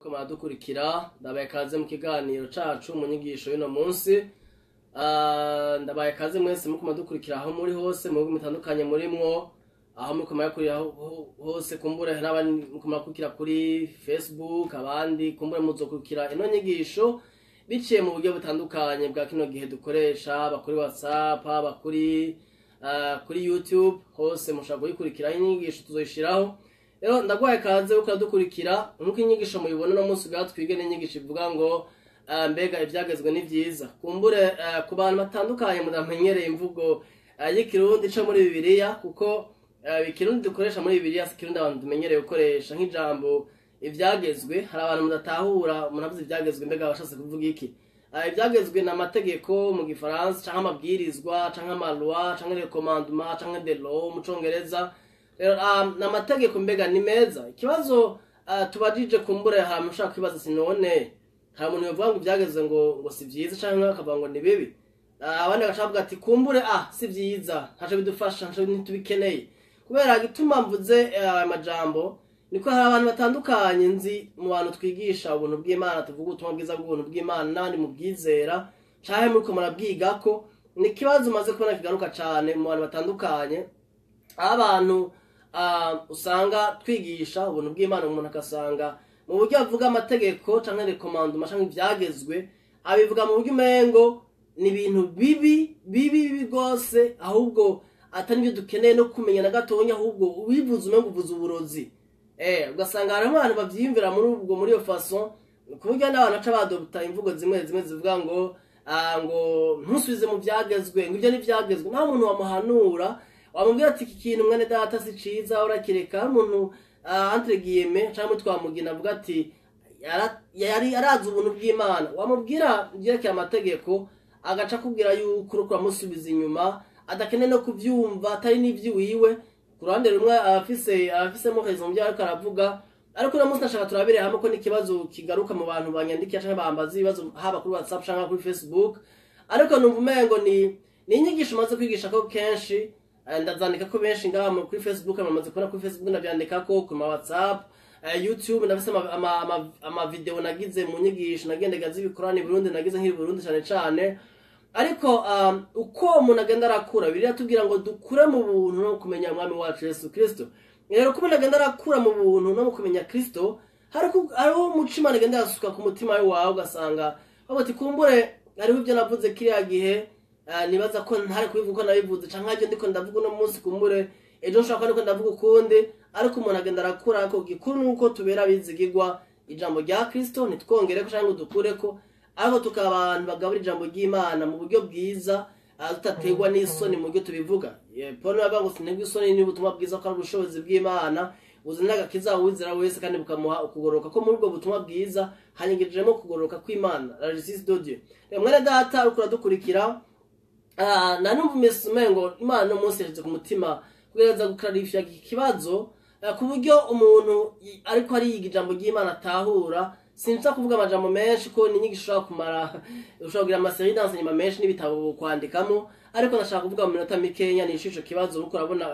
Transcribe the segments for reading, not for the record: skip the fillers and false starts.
Ko muradukurikira, ndabaye kaze mu kiganiro cacu, mu nyigisho y'uno munsi. Ndabaye kaze mwese muko muradukurikira aho muri hose, mu bihugu bitandukanye murimwo, aho muriko murakurira hose. Kumbure n'abandi muko murakurikira kuri Facebook, abandi kumbure muzokurikira ino nyigisho biciye mu buryo butandukanye bwa kino gihe dukoresha, haba kuri WhatsApp, haba kuri YouTube, hose mushobora kuyikurikira inyigisho, tuzoyishiraho. Rero ndaguhaye kaze uko uradukurikira. Nk'uko inyigisho muyibona, uno munsi ubwacu twige n'inyigisho ivuga ngo mbega ivyagezwe ni vyiza? Kumbure ku bantu batandukanye mudamenyereye imvugo y'ikirundi co muri Bibiliya, kuko ikirundi dukoresha muri Bibiliya si ikirundi abantu tumenyereye gukoresha. Nk'ijambo ivyagezwe, hari abantu mudatahura. Umuntu avuze ivyagezwe, mbega abashatse kuvuga iki? Ivyagezwe ni amategeko mu gifaransa, canke amabwirizwa, canke ama lois, canke les commandements, canke the law mu congereza. Rero ni amategeko, mbega ni meza? Ikibazo tubajije, kumbure ahantu ushaka kwibaza, sinone hari umuntu yovuga ngo ivyagezwe ngo si vyiza, canke akavuga ngo ni bibi. Abandi bagaca bavuga ati kumbure si vyiza, ntaco bidufasha, ntaco, ntitubikeneye. Kubera gituma mvuze aya majambo, niko hari abantu batandukanye nzi mu bantu twigisha ubuntu bw'Imana, tuvuga ubutumwa bwiza bw'ubuntu bw'Imana, n'abandi mu bwizera canke muriko murabwigako. Ni ikibazo umaze kubona kigaruka cane mu bantu batandukanye, aho abantu usanga twigisha ubuntu bw'Imana, umuntu agasanga mu buryo avuga amategeko canke recommandement canke ivyagezwe, abivuga mu buryo umengo ni ibintu bibi bibi bibi rwose, ahubwo atari byo dukeneye no kumenya na gatonya, ahubwo ubivuze umengo uvuze uburozi. Ugasanga hariho abantu bavyiyumvira muri iyo façon, ku buryo n'abantu baca badopta imvugo zimwe zimwe zivuga ngo ngo ntusubize mu vyagezwe, ngo ivyo ntivyagezwe. Nta muntu wamuhanura, wamubwira ati iki kintu, mwene data, si ciza, urakireka. Hari umuntu entre guillemets canke twamugina avuga ati yari arazi ubuntu bw'Imana, wamubwira ibyerekeye amategeko agaca akubwira yuko uriko uramusubiza inyuma, adakeneye no kuvyumva, atari n'ivy'iwiwe. Ku ruhande rumwe abafisemo raison byo ariko aravuga, ariko uno munsi nashaka turabire hamwe ko n'ikibazo kigaruka mu bantu banyandikira canke bambaza ibibazo, haba kuri WhatsApp canke kuri Facebook. Ariko numva umengo ni inyigisho maze kwigisha ko kenshi, ndazandika ko benshi ngaha kuri Facebook bamaze kubona, kuri Facebook ndavyandikako, ku ma WhatsApp, YouTube ndafise ama video nagize mu nyigisho nagendega z'ibikorani Burundi, nagize nk'i Burundi cane cane. Ariko uko umuntu agenda arakura, Bibiliya tubwira ngo dukure mu buntu no kumenya Umwami wacu Yesu Kristo. Rero uko umuntu agenda arakura mu buntu no mu kumenya Kristo, hariho umuco Imana agenda yasuka ku mutima wawe, ugasanga bavuga ati kumbure hariho ibyo navuze kiriya gihe, nibaza ko ntari kubivuga uko nabivuze, canke aribyo ndiko ndavuga uno munsi, kumbure ejo nshobora kuba ndiko ndavuga ukundi. Ariko umuntu agenda arakura, ariko gikuru ni uko tubera abizigirwa ijambo rya Kristo, ntitwongereko canke ngo dukureko, ariko tukaba abantu bagabura ijambo ry'Imana mu buryo bwiza, tudaterwa n'isoni mu buryo tubivuga. Paul yavuga ngo sinterwa isoni n'ubutumwa bwiza, ko ari ubushobozi bw'Imana buzanira agakiza uwizera wese kandi bukamuha ukugororoka, ko muri ubwo butumwa bwiza hanyigijemo kugororoka kw'Imana, la justice de Dieu. Rero mwene data uriko uradukurikira, nanumva umengo Imana no munsi yashyize ku mutima kugerageza gukarifya iki kibazo, ku buryo umuntu ariko ariyiga ijambo ry'Imana atahura. Sinza kuvuga amajambo menshi, ko ni inyigisho ushobora kumara, ushobora kugira ama séries d'enseignement menshi n'ibitabo kwandikamo, ariko ndashaka kuvuga mu minota mikenya nisho ico kibazo. Uriko urabona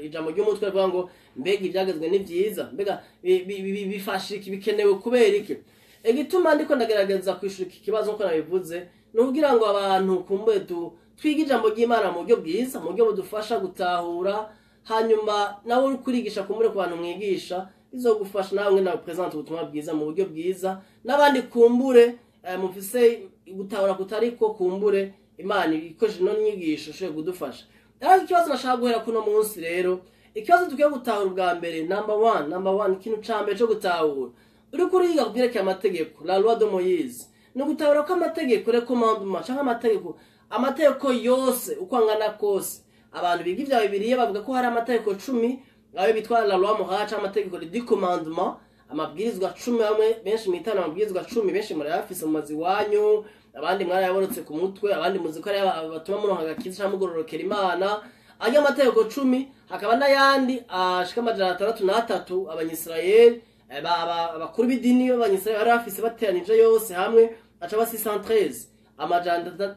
ijambo ry'umutwe rivuga ngo mbega ivyagezwe ni vyiza? Mbega bifasha iki? Bikenewe kubera iki? Igituma ndiko ndagerageza kwishura iki kibazo nkuko nabivuze, ni ukugira ngo abantu kumbe twige ijambo ry'Imana mu buryo bwiza, mu buryo budufasha gutahura. Hanyuma nawe uri kurigisha, kumbure ku bantu mwigisha, bizogufasha nawe nawe présente ubutumwa bwiza mu buryo bwiza, n'abandi kumbure mufise gutahura kutariko, kumbure Imana ikoresheje ino nyigisho ishoboye kudufasha. Ariko ikibazo nashaka guhera kuno munsi rero, ikibazo dukwiye gutahura ubwa mbere, number one, number one, ikintu ca mbere co gutahura uriko uriga ku vyerekeye amategeko, la loi de Moïse, ni ugutahura ko amategeko, les commandements canke amategeko yose uko angana kose, abantu biga ivya Bibiliya bavuga ko hari amategeko 10, ayo bitwa la loi morale canke amategeko, les 10 commandements, amabwirizwa 10, amwe benshi mwitana amabwirizwa 10. Benshi murayafise mu mazu iwanyu, abandi mwarayaborotse ku mutwe, abandi muzi ko ari batuma muronka agakiza canke mugororokera Imana. Ayo amategeko 10, hakaba n'ayandi ashika 603 Abanyisirayeli, abakuru b'idini b'Abanyisirayeli bari bafise, bateranije yose hamwe aca aba 613,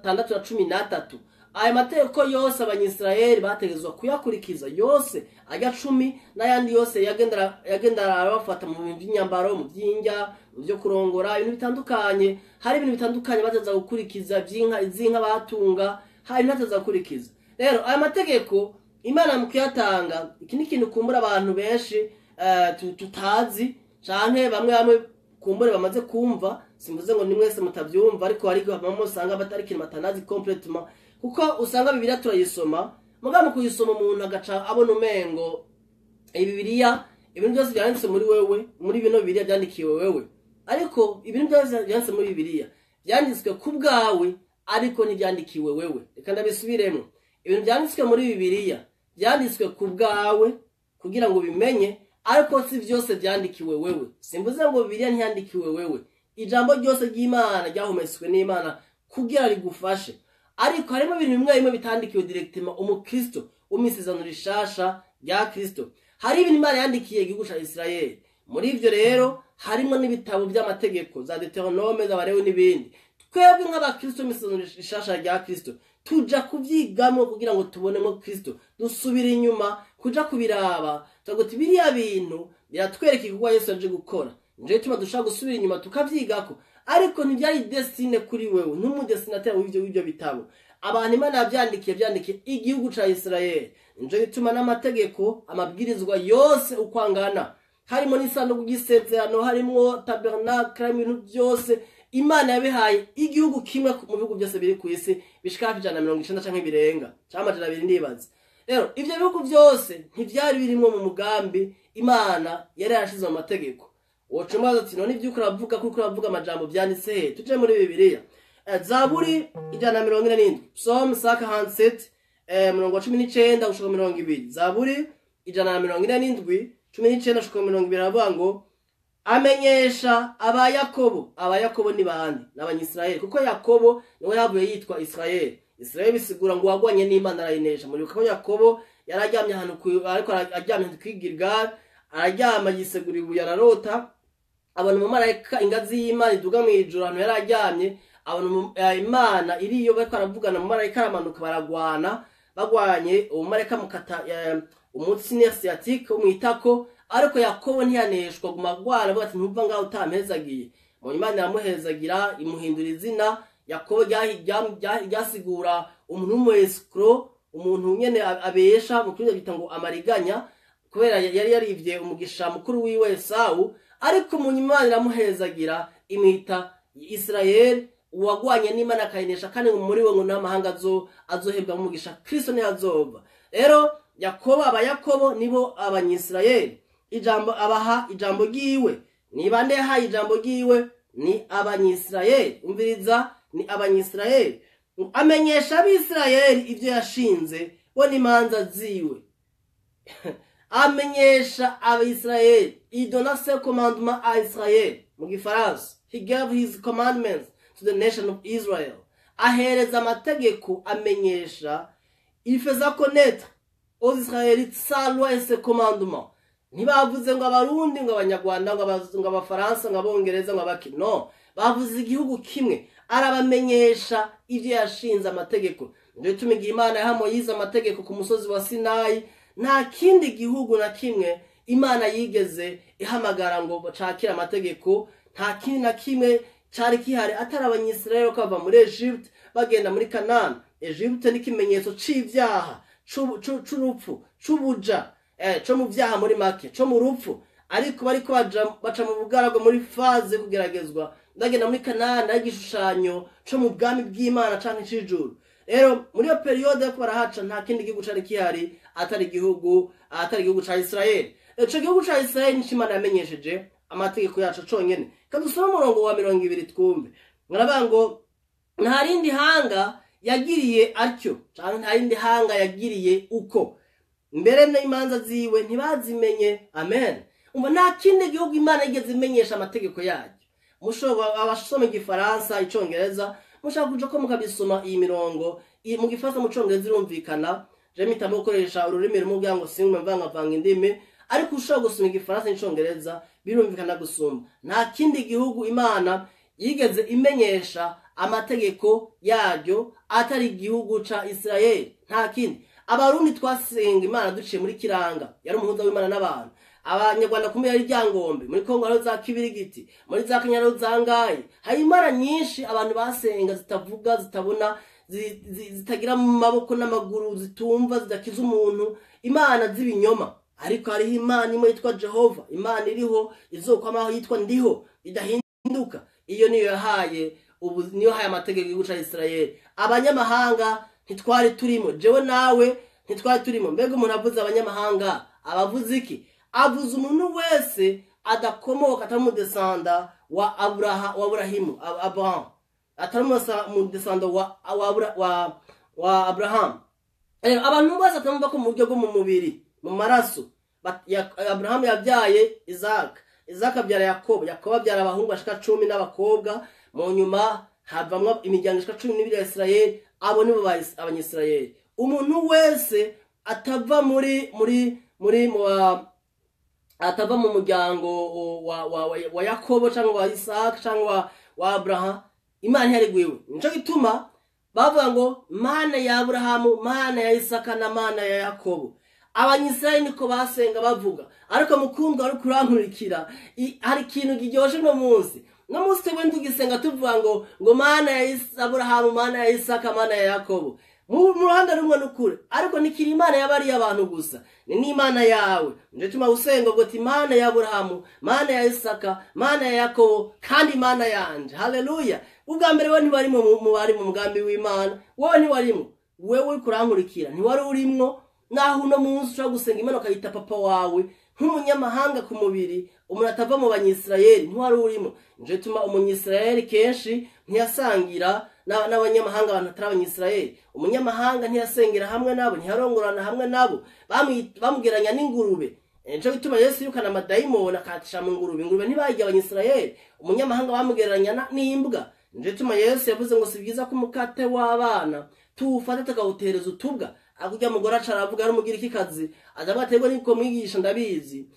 613. Aya mategeko yose Abanyisirayeli bategerezwa kuyakurikiza yose, ajya 10 n'ayandi yose yagenda arabafata mu bintu by'inyambaro, mu by'indya, mu byo kurongora, ibintu bitandukanye. Hari ibintu bitandukanye bategerezwa gukurikiza, by'inka, iz'inka batunga, hari ibintu bategerezwa gukurikiza. Rero aya mategeko Imana mu kuyatanga, iki ni ikintu kumbura abantu benshi tutazi, canke bamwe bamwe kumbure bamaze kumva. Simvuze ngo ni mwese mutavyumva, ariko hari bamwe usanga batari ikintu batanazi complètement, kuko usanga Bibiliya turayisoma, mugabo mu kuyisoma umuntu agaca abona umengo iyi Bibiliya ibintu byose byanditse muri wewe, muri bino Bibiliya byandikiwe wewe. Ariko ibintu byose byanditse muri Bibiliya byanditswe ku bwawe, ariko ntibyandikiwe wewe. Reka ndabisubiremo: ibintu byanditswe muri Bibiliya byanditswe ku bwawe kugira ngo ubimenye, ariko si byose byandikiwe wewe. Simvuze ngo Bibiliya ntiyandikiwe wewe. Ijambo ryose ry'Imana ryahumetswe n'Imana kugira rigufashe, ariko harimo ibintu bimwe bimwe bitandikiwe directement umukristo wo mu isezerano rishasha rya Kristo. Hari ibintu Imana yandikiye igihugu ca Isirayeli. Muri ivyo rero harimo n'ibitabo by'amategeko, za Deutéronome, z'Abarewi n'ibindi. Twebwe nk'abakristo mu isezerano rishasha rya Kristo tuja kuvyigamo kugira ngo tubonemo Kristo. Dusubira inyuma kuja kubiraba, tuvuga uti biriya bintu biratwereka igikorwa Yesu yaje gukora. Nico gituma dushaka gusubira inyuma tukavyigako, ariko ntibyari destiné kuri wewe, ntumu destinataire w'ivyo bitabo. Abantu Imana yavyandikiye, vyandikiye igihugu ca Isirayeli. Nico gituma n'amategeko, amabwirizwa yose uko angana, harimo n'isanduku y'isezerano, harimo tabernacle, harimo ibintu byose, Imana yabihaye igihugu kimwe mu bihugu byose biri ku isi, bishika hafi 190 canke birenga, canke 200 ndibaza. Rero ivyo bihugu byose ntivyari birimwo mu mugambi Imana yari yarashize mu mategeko. Woca umubaza ati: "None ivy'uko uravuga, kuko uravuga amajambo, vyanditse he?" Tuje muri Bibiliya. Zaburi 147, Psaume 147, murongo wa 19 gushika 20. Zaburi 147, 19 gushika 20, aravuga ngo: "Amenyesha aba Yakobo." Aba Yakobo ni bande? Ni Abanyisirayeli, kuko Yakobo niwe yavuye yitwa Isirayeli. Isirayeli bisigura ngo wagwanye n'Imana arayinesha. Muribuka ko Yakobo yari aryamye ahantu ariko aryamye kuri Gilgal, araryama yisegura ibuye, ararota abona umumarayika, ingazi y'Imana iduga mu ijuru ahantu yari aryamye, abona Imana iriyo bariko aravugana, umumarayika aramanuka baragwana. Bagwanye, umumarayika mukata umutsi nerf sciatique wo mwitako, ariko Yakobo ntiyaneshwa, guma agwana avuga ati: "Ntuva ngaho utampezagiye." Mu Imana iramuhezagira, imuhindura izina Yakobo ryasigura umuntu w'umu escroc, umuntu nyene abesha, mu kirundi bita ngo amariganya, kubera yari yarivye umugisha mukuru wiwe Esawu. Ariko mu Imana iramuhezagira, imwita Isirayeli, uwagwanye n'Imana akayinesha, kandi ngo muri we ngo n'amahanga azohebwa umugisha, Kristo niyo azova. Rero Yakobo, aba Yakobo nibo Abanyisirayeli. Ijambo abaha ijambo ryiwe, ni bande yahaye ijambo ryiwe? Ni Abanyisirayeli. Umviriza, ni Abanyisirayeli. Amenyesha Abisirayeli ibyo yashinze bo n'imanza ziwe. Amenyesha Abisirayeli, il donna ses commandements à Israël. Mu gifaransa, he gave his commandments to the nation of Israel. Ahereza amategeko, amenyesha, il faisait connaître aux Israélites sa loi et ses commandements. Ntibavuze ngo Abarundi, ngo Abanyarwanda, ngo Abafaransa, ngo Abongereza, ngo abaki. No, bavuze igihugu kimwe. Arabamenyesha ibyo yashinze, amategeko. Ndio bituma igihe Imana yaha Moyize amategeko ku musozi wa Sinayi, nta kindi gihugu na kimwe Imana yigeze ihamagara ngo bacakire amategeko. Nta kindi na kimwe cari kihari atari Abanyisirayeli ko bava muri Egypte bagenda muri Kanani. Egypte ni ikimenyetso c'ivyaha, c'urupfu, c'ubuja, co mu vyaha, muri make co mu rupfu. Ariko bariko baca mu bugaragwa, muri phase yo kugeragezwa, bagenda muri Kanani, ari igishushanyo co mu bwami bw'Imana canke c'ijuru. Rero muri iyo période yo barahaca, nta kindi gihugu cari kihari atari igihugu ca Isirayeli. Ico gihugu ca Isirayeli nico Imana yamenyesheje amategeko yaco conyene. Kadusome umurongo wa 20 twumve. Muravuga ngo nta rindi hanga yagiriye atyo, canke nta rindi hanga yagiriye uko, mbere n'imanza ziwe ntibazimenye. Amen. Umva, nta kindi gihugu Imana yigeze imenyesha amategeko yaryo. Mushobora abasoma igifaransa, icongereza, mushaka kuja ko mukabisoma iyi mirongo mu gifaransa, mu congereza irumvikana. Je mpitamo gukoresha ururimi rumwe kugira ngo singume mvangavanga indimi, ariko ushobora gusoma igifaransa n'icongereza birumvikana gusumba. Nta kindi gihugu Imana yigeze imenyesha. amategeko yaryo atari igihugu ca Isirayeli, nta kindi. Abarundi twasenga Imana duciye muri Kiranga, yari umuhuza w'Imana n'abantu. Abanyarwanda kumbe yari Ryangombe, muri Kongo hariho za Kibirigiti, muri za Kenya hariho za Ngayi. Hari imana nyinshi abantu basenga zitavuga, zitabona, zitagira amaboko n'amaguru, zitumva, zidakiza umuntu, imana z'ibinyoma. Ariko hariho Imana imwe yitwa Jehova, Imana iriho izokwamaho, yitwa Ndiho, idahinduka. Iyo niyo yahaye ubu, niyo yahaye amategeko y'igihugu ca Isirayeli. Abanyamahanga ntitwari turimo, jewe nawe ntitwari turimo. Mbega umuntu avuze abanyamahanga abavuze iki? Avuze umuntu wese adakomoka, atari umudesanda wa Abraha, wa Aburahimu, Abraham, atari umudesanda wa Abraham. Abantu bose atamva ko mu buryo bwo mu mubiri, mu maraso, Abraham yabyaye Isaac, Isaac abyara Yakobo, Yakobo abyara abahungu bashika 10 n'abakobwa. Mu nyuma havamwo imiryango ishika 12 ya Isirayeli. Abo nibo Abanyisirayeli. Umuntu wese atava muri muri muri mu atava mu muryango wa Yakobo cyangwa wa Isaac cyangwa wa Abraham, Imana ntiyarigwiwe. Nico gituma bavuga ngo Mana ya Abrahamu, Mana ya Isaka na Mana ya Yakobo. Abanyisirayeli niko basenga bavuga. Ariko mukundwa ari kurankurikira, hari ikintu kiryoshe no munsi. No munsi twebwe tugisenga tuvuga ngo Mana ya Abrahamu, Mana ya Isaka, Mana ya Yakobo. Mu ruhande rumwe n'ukuri, ariko nikiri Imana y'abari abantu gusa, ni n'Imana yawe. Nico gituma usenga ngo ati Mana ya Abrahamu, Mana ya Isaka, Mana ya Yakobo, kandi Mana yanje. Haleluya. Ubwa mbere wewe ntiwari mu bari mu mugambi w'Imana, wewe ntiwarimo, wewe uri kurankurikira ntiwari urimwo. Naho uno munsi ushobora gusenga Imana ukayita papa wawe nk'umunyamahanga ku mubiri, umuntu atava mu Banyisirayeli, ntiwari urimo. Nico gituma Umunyisirayeli kenshi ntiyasangira n'abanyamahanga, abantu atari Abanyisirayeli. Umunyamahanga ntiyasengera hamwe nabo, ntiyarongorana hamwe nabo, bamugeranya n'ingurube. Nico gituma Yesu yirukana amadayimoni akatisha mu ngurube. Ingurube ntibayirya Abanyisirayeli. Umunyamahanga bamugereranya n'imbwa. Nico gituma Yesu yavuze ngo si byiza ko umukate w'abana tuwufata tukawutereza utubwa. Akujya mugore aca aravuga, ari umugirikikazi, aza aterwa niko mwigisha ndabizi.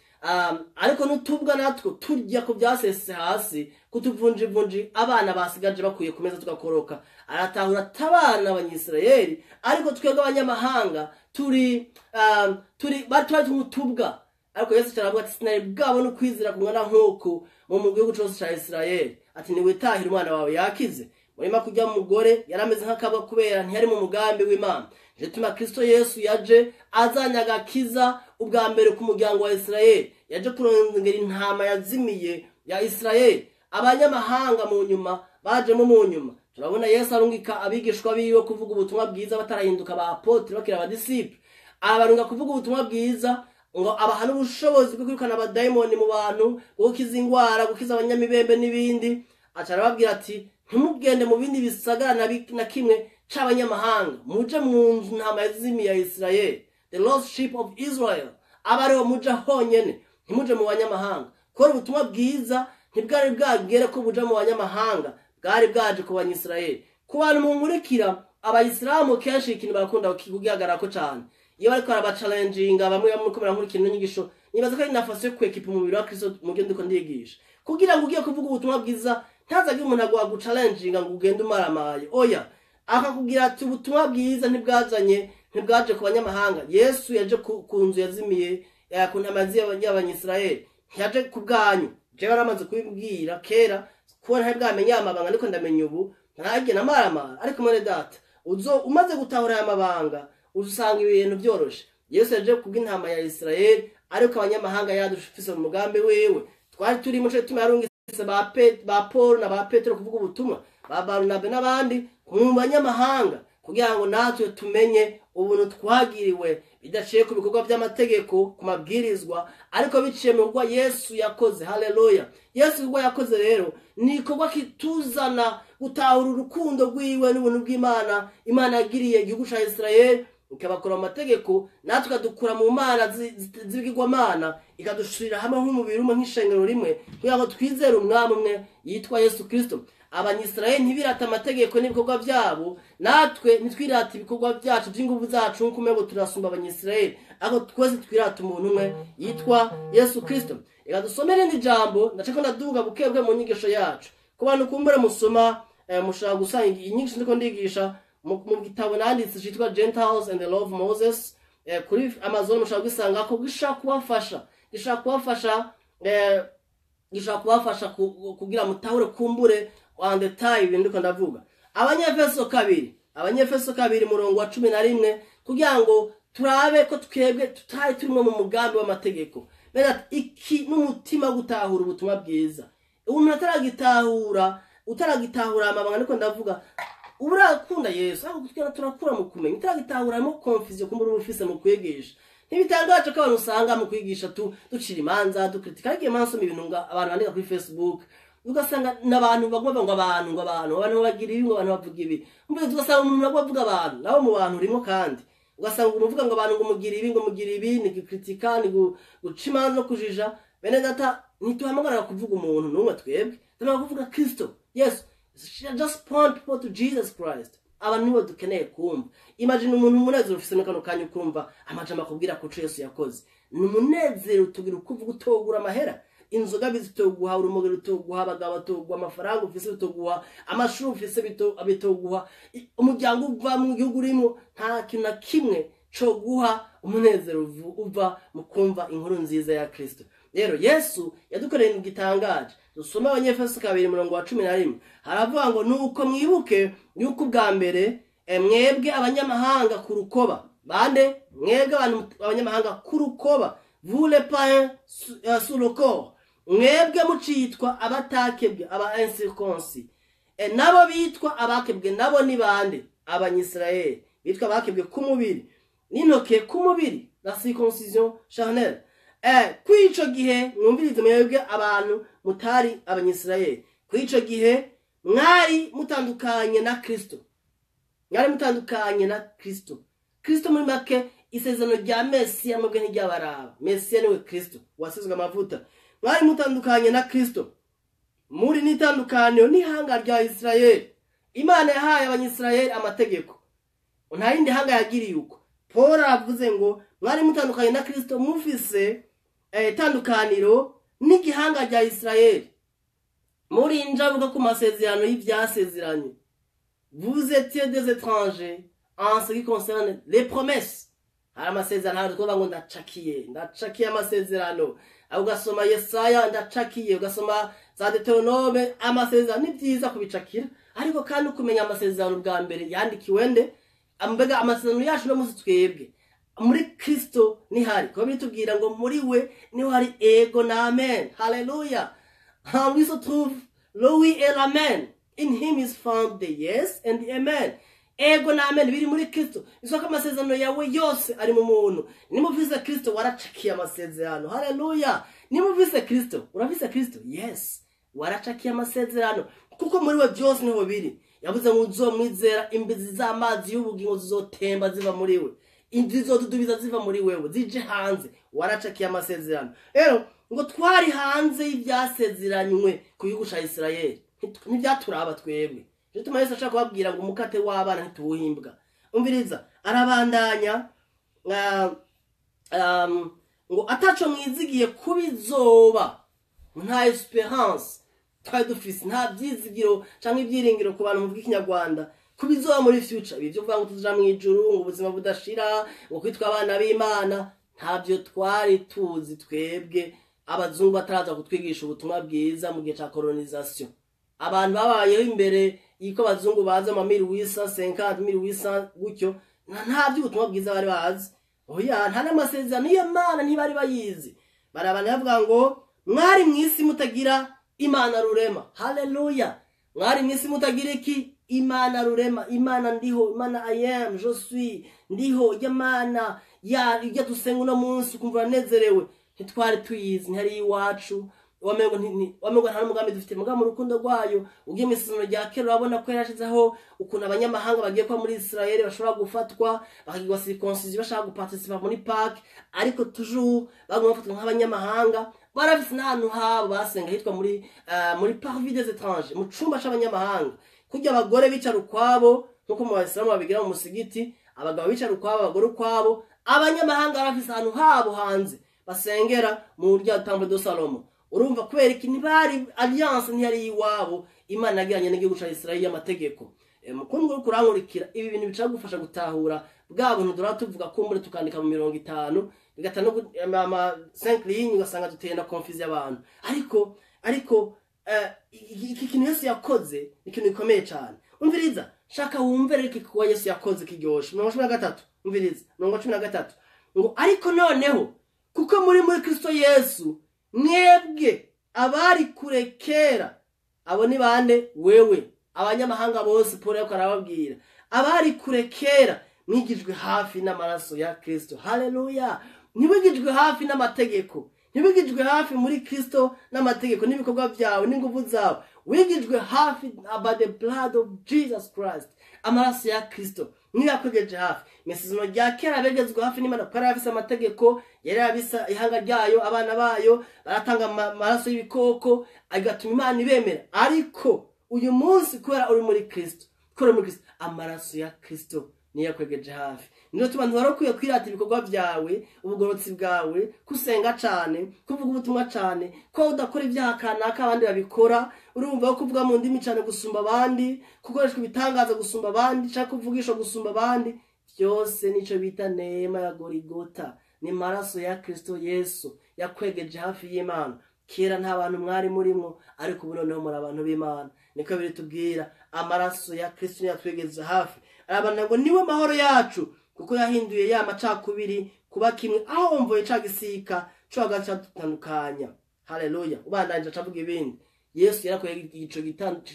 Ariko n'utubwa natwo turya ku byasese hasi, kutuvunjivunji abana basigaje bakuye ku meza tugakoroka. Aratahura atabana Abanyisirayeli, ariko twebwe abanyamahanga turi batwari utubwa. Ariko Yesu aravuga ati sinari bwabone ukwizera kungana nk'uku mu gihugu cose ca Isirayeli. Ati niwitahire umwana wawe yakize. Murima kujya mugore yarameze nk'akabwa kubera ntiyari mu mugambi w'Imana. Nico gituma Kristo Yesu yaje azanye agakiza ubwa mbere ku muryango wa Isirayeli. Yaje kurongera intama yazimiye ya Isirayeli. Abanyamahanga mu nyuma bajemo mu nyuma. Turabona Yesu arungika abigishwa biwe kuvuga ubutumwa bwiza batarahinduka ba apotre, bakira abadisiple. Abarunga kuvuga ubutumwa bwiza ngo abaha n'ubushobozi bwo kwirukana abadayimoni mu bantu, gukiza ingwara, gukiza abanyamibembe n'ibindi. Aca arababwira ati ntimugende mu bindi bisagara na kimwe c'abanyamahanga, muje mu nzu ntama yazimiye ya Isirayeli, the lost sheep of Israel, abariho muja honyene, ntimuje mu banyamahanga. Kubera ubutumwa bwiza ntibwari bwagere ko buja mu banyamahanga, bwari bwaje ku Banyisirayeli. Ku bantu munkurikira, Abayisilamu kenshi ikintu barakunda kugihagararako cane iyo bariko barabacalenjinga, bamwe bamwe ko barankurikira ino nyigisho, nibaza ko ari nafasi yo kwekipa umubiri wa Kristo mu byo ndiko ndigisha, kugira ngo ugiye kuvuga ubutumwa bwiza ntazagire umuntu agucalenjinga ngo ugende umaramaye. Oya, akakubwira ati ubutumwa bwiza ntibwaje ku banyamahanga. Yesu yaje ku nzu yazimiye, ku ntama y'Abanyisirayeli, ntiyaje ku bwanyu. Jewe yaramaze kubibwira kera, kuko ntari bwamenye amabanga, ariko ndamenya ubu ntaragenda amaramara. Ariko mwene data, uzo umaze gutahura aya mabanga usanga ibintu byoroshe. Yesu yaje kubw'intama ya Isirayeli, ariko abanyamahanga yadushifise mu mugambi wiwe. Twari turi mu cyo yarungitse ba Paul na ba Petero kuvuga ubutumwa, ba Barnabe n'abandi mu banyamahanga, kugira ngo natwe tumenye ubuntu twagiriwe bidaciye ku bikorwa by'amategeko, ku mabwirizwa, ariko biciye mu bikorwa Yesu yakoze. Haleluya. Yesu ibikorwa yakoze rero ni igikorwa kituzana gutahura urukundo rwiwe n'ubuntu bw'Imana. Imana yagiriye igihugu ca Isirayeli ikabakora amategeko, natwe ikadukura mu mana z'ibigirwamana, ikadushirira hamwe nk'umubiri umwe, nk'ishengero rimwe, kugira ngo twizere umwami umwe yitwa Yesu Kristo. Abanyisirayeli ntibirata amategeko n'ibikorwa byabo, natwe ntitwirata ibikorwa byacu by'inguvu zacu nk'uko umengo turasumba Abanyisirayeli, ariko twese twirata umuntu umwe yitwa Yesu Kristo. Reka dusome irindi jambo, ndashaka ndaduga bukebwe mu nyigisho yacu. Ku bantu kumbura musoma Mushobora gusanga inyigisho ndiko ndigisha mu gitabo nanditse citwa Gentiles and the Law of Moses, kuri Amazon mushobora kwisangako. Gishobora kubafasha kugira mutahure kumbure en détail ibintu ndiko ndavuga. Abanyefeso 2, murongo wa 11, kugira ngo turabe ko twebwe tutari turimo mu mugambi w'amategeko. Bene ati, iki n'umutima wo gutahura ubutumwa bwiza, umuntu utaragitahura amabanga niko ndavuga, uburakunda Yesu, ariko tugenda turakura mu kumenya. Utaragitahura harimo confusion kumbura uba ufise mu kwigisha. Ntibitangaje ko abantu usanga mu kwigisha tu ducira imanza, dukritika. Ariko iyo mpamvu ibintu nga abantu bandika kuri Facebook, ugasanga n'abantu baguma bavuga ngo abantu, ngo abantu bagira ibi, ngo abantu bavuga ibi. Mbese ugasanga umuntu aguma avuga abantu, nawe mu bantu urimo, kandi ugasanga umuntu uvuga ngo abantu ngo mugira ibi, ngo mugira ibi, ni gukritika, ni guca imanza no kujija. Bene data, ntituhamagarira kuvuga umuntu n'umwe twebwe, duhamagara kuvuga Kristo Yesu. Just point people to Jesus Christ. Abantu nibo dukeneye kumva. Imagine umuntu, umunezero ufise muri kano kanya, ukumva amajambo akubwira kuco Yesu yakoze, ni umunezero utugira ukuvuga. Utogura amahera, inzoga bitoguha, urumogi rutoguha, abagabo batoguha, amafaranga ufise bitoguha, amashuri ufise bitoguha, umuryango uva mu gihugu urimo, nta kintu na kimwe coguha umunezero uva mu kumva inkuru nziza ya Kristo. Rero Yesu yadukoreye ibintu gitangaje. Dusome Abanyefeso 2, murongo wa 11. Haravuga ngo: "Nuko mwibuke yuko ubwa mbere mwebwe abanyamahanga ku rukoba." Bande? Mwebwe abantu abanyamahanga ku rukoba, vous les païens sous le corps, mwebwe mucitwa abatakebwe, aba incirconcis. Nabo bitwa abakebwe nabo ni bande? Abanyisirayeli bitwa abakebwe ku mubiri n'intoke ku mubiri, la circoncision charnelle. Kw'ico gihe, mwumvirize mwebwe abantu mutari abanyisirayeli, kw'ico gihe mwari mutandukanye na Kristo, mwari mutandukanye na Kristo. Kristo muri make, isezerano rya Mesiya mwebwe ntiryabaraba. Mesiya niwe Kristo wasizwe amavuta. Mwari mutandukanye na Kristo, muri n'itandukaniro n'ihanga rya Isirayeli. Imana yahaye abanyisirayeli amategeko, nta yindi hanga yagiriye uko. Paul aravuze ngo mwari mutandukanye na Kristo, mufise itandukaniro n'igihanga rya Isirayeli, muri injabuka ku masezerano y'ivyasezeranye. Vous étiez des étrangers en ce qui concerne les promesses. Hari amasezerano, hari kuvuga ngo ndacakiye, ndacakiye amasezerano. Aho ugasoma Yesaya, ndacakiye, ugasoma za Deutéronome, amasezerano ni byiza kubicakira, ariko kandi ukumenya amasezerano bwa mbere yandikiwe nde. Mbega amasezerano yacu no musi twebwe muri Kristo nihari kuba bitubwira ngo muri we niho hari ego na amen. Haleluya! En lui se trouve le oui et l'amen. In him is found the yes and the amen. Ego na amen biri muri Kristo. Isoko amasezerano yawe yose ari mu muntu. Niba ufise Kristo, waracakiye amasezerano. Haleluya! Niba ufise Kristo, urafise Kristo, yes, waracakiye amasezerano, kuko muri we byose niho biri. Yavuze ngo uzomwizera, imbizi z'amazi y'ubugingo zizotemba ziva muri we, zizodudubiza ziva muri wewe zije hanze. Waracakiye amasezerano. Rero ngo twari hanze y'ibyasezeranywe ku gihugu ca Isirayeli, ntibyaturaba twebwe. Bituma Yesu ashaka kubabwira ngo umukate w'abana ntituwuhimbwa. Umviriza, arabandanya ngo ataco mwizigiye kubizoba, nta espérance twari dufise, nta byizigiro canke ibyiringiro ku bantu muvuga ikinyarwanda kubizoba muri future. Ibi byo kuvuga ngo tuja mw'ijuru, ngo ubuzima budashira, ngo kwitwa abana b'Imana, ntabyo twari tuzi twebwe abazungu bataraza kutwigisha ubutumwa bwiza mu gihe ca colonisation. Abantu babayeho imbere y'uko abazungu baza mu 1850, 1800 gutyo, nta by'ubutumwa bwiza bari bazi. Oya, nta n'amasezerano y'iyo Mana ntibari bayizi. Barabana bavuga ngo mwari mw'isi mutagira Imana rurema. Haleluya! Mwari mw'isi mutagira iki? Imana rurema, Imana ndiho, Imana I am, je suis, ndiho y'Imana ya ibyo dusenga uno munsi ukumva uranezerewe. Ntitwari tuyizi, ntihari iwacu, wamengo nta n'umugambi dufite. Mugabo mu rukundo rwayo, ugiye mu isezerano rya kera, urabona ko yarashizeho ukuntu abanyamahanga bagiye kuba muri Israel bashobora gufatwa bakagirwa circoncision bashaka guparticipa muri Pâques, ariko toujours baguma bafatwa nk'abanyamahanga. Barafise n'ahantu habo basenga hitwa muri parvis des étrangers, mu cumba c'abanyamahanga. Kurya abagore bicara ukwabo nkuko mu bayisilamu babigira mu musigiti, abagabo bicara ukwabo, abagore ukwabo, abanyamahanga barafise ahantu habo hanze basengera mu rya Temple de Salomo. Urumva kubera iki? Ntibari alliance, ntiyari iwabo Imana yagiranye n'igihugu ca Israeli y'amategeko. Mukundwa uriko urankurikira, ibi bintu bica gufasha gutahura bwa buntu duhora tuvuga, kumbure tukandika mu 50 bigata no ama 5 lignes, ugasanga duteye na confusion abantu. Ariko iki kintu Yesu yakoze ni ikintu gikomeye cyane. Umviriza, shaka wumve rero iki kuba Yesu yakoze kiryoshe. 13, umviriza, 13 ngo: "Ariko noneho kuko muri Kristo Yesu, mwebwe abari kure kera." Abo ni bande? Wewe, abanyamahanga bose. Paul yariko arababwira abari kure kera, mwigijwe hafi n'amaraso ya Kristo. Haleluya! Ntiwigijwe hafi n'amategeko, ntiwigijwe hafi muri Kristo n'amategeko n'ibikorwa byawe n'ingufu zawe. Wigijwe hafi by the blood of Jesus Christ. Amaraso ya Kristo niyo yakwegeje hafi. Mu isezerano rya kera begezwe hafi n'Imana kuko yari afise amategeko, yari afise ihanga ryayo, abana bayo baratanga amaraso y'ibikoko agatuma Imana ibemera. Ariko uyu munsi, kubera uri muri Kristo, kubera uri muri Kristo, amaraso ya Kristo niyo yakwegeje hafi. Niyo tuma ntiwari ukwiye kwirata ibikorwa byawe, ubugorotsi bwawe, kusenga cane, kuvuga ubutumwa cane, ko udakora ibyaha kanaka abandi babikora, urumva ko kuvuga mu ndimi cane gusumba abandi, gukoreshwa ibitangaza gusumba abandi, canke kuvugisha gusumba abandi. Byose nico bita neema ya Gorigota, ni maraso ya Kristo Yesu yakwegeje hafi y'Imana. Kera nta bantu mwari murimwo, ariko ubu noneho muri abantu b'Imana. Niko biri tubwira, amaraso ya Kristo niyo yatwegeze hafi. Arabana ngo niwe mahoro yacu, kuko yahinduye ya macakubiri kuba kimwe, aho wumvoye ca gisika co hagati cadutandukanya. Haleluya! Ubandanyije acavuga ibindi. Yesu yarakoye igico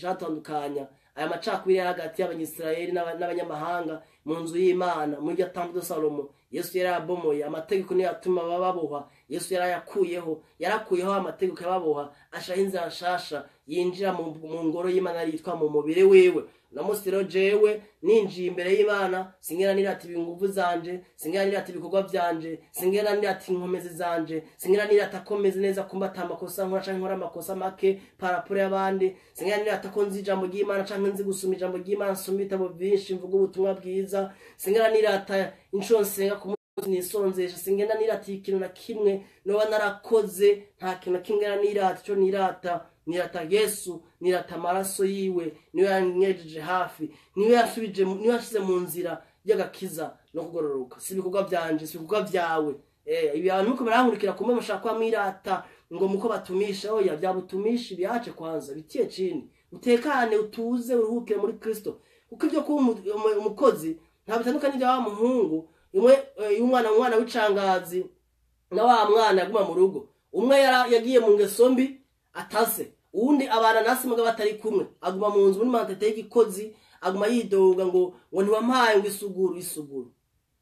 catandukanya aya macakubiri yari hagati y'Abanyisirayeli n'abanyamahanga mu nzu y'Imana muri rya temple de Salomo. Yesu yarayabomoye. Amategeko niyo yatuma babohwa, Yesu yarayakuyeho. Yarakuyeho amategeko yababoha, ashiraho inzira nshasha yinjira mu ngoro y'Imana yitwa mu mubiri wiwe. Uno munsi rero jewe ninjiye imbere y'Imana, singera nirata inguvu zanje, singera nirata ibikorwa vyanje, singera nirata inkomezi zanje, singera nirata ko meze neza, kumba ata makosa nkora canke nkora amakosa make par rapport y'abandi, singera nirata ko nzi ijambo ry'Imana canke nzi gusoma ijambo ry'Imana, nsoma ibitabo vyinshi, mvuga ubutumwa bwiza, singera nirata inshuro nsenga ku munsi nisonzesha, singenda nirata ikintu na kimwe noba narakoze. Nta kintu na kimwe nirata. Ico nirata, nirata Yesu, nirata amaraso yiwe. Niyo yanyejeje hafi, niyo yasubije, niyo yashize mu nzira y'agakiza no kugororoka. Si ibikorwa vyanje, si ibikorwa vyawe. Ibi abantu muko barankurikira kumbe mushaka kuba mwirata ngo muko batumisha. Oya, byabutumishi byace kwanza bitie chini, utekane, utuze, uruhukire muri Kristo, kuko ibyo kuba umukozi nta bitandukanye n'ibya wa muhungu umwe, y'umwana, umwana w'icangazi na wa mwana yaguma mu rugo. Umwe yagiye mu ngeso mbi atase, uwundi abana nasi mugabo batari kumwe, aguma mu nzu muri mentalité y'igikozi, aguma yidoga ngo ntiwampaye ngo isuguru isuguru,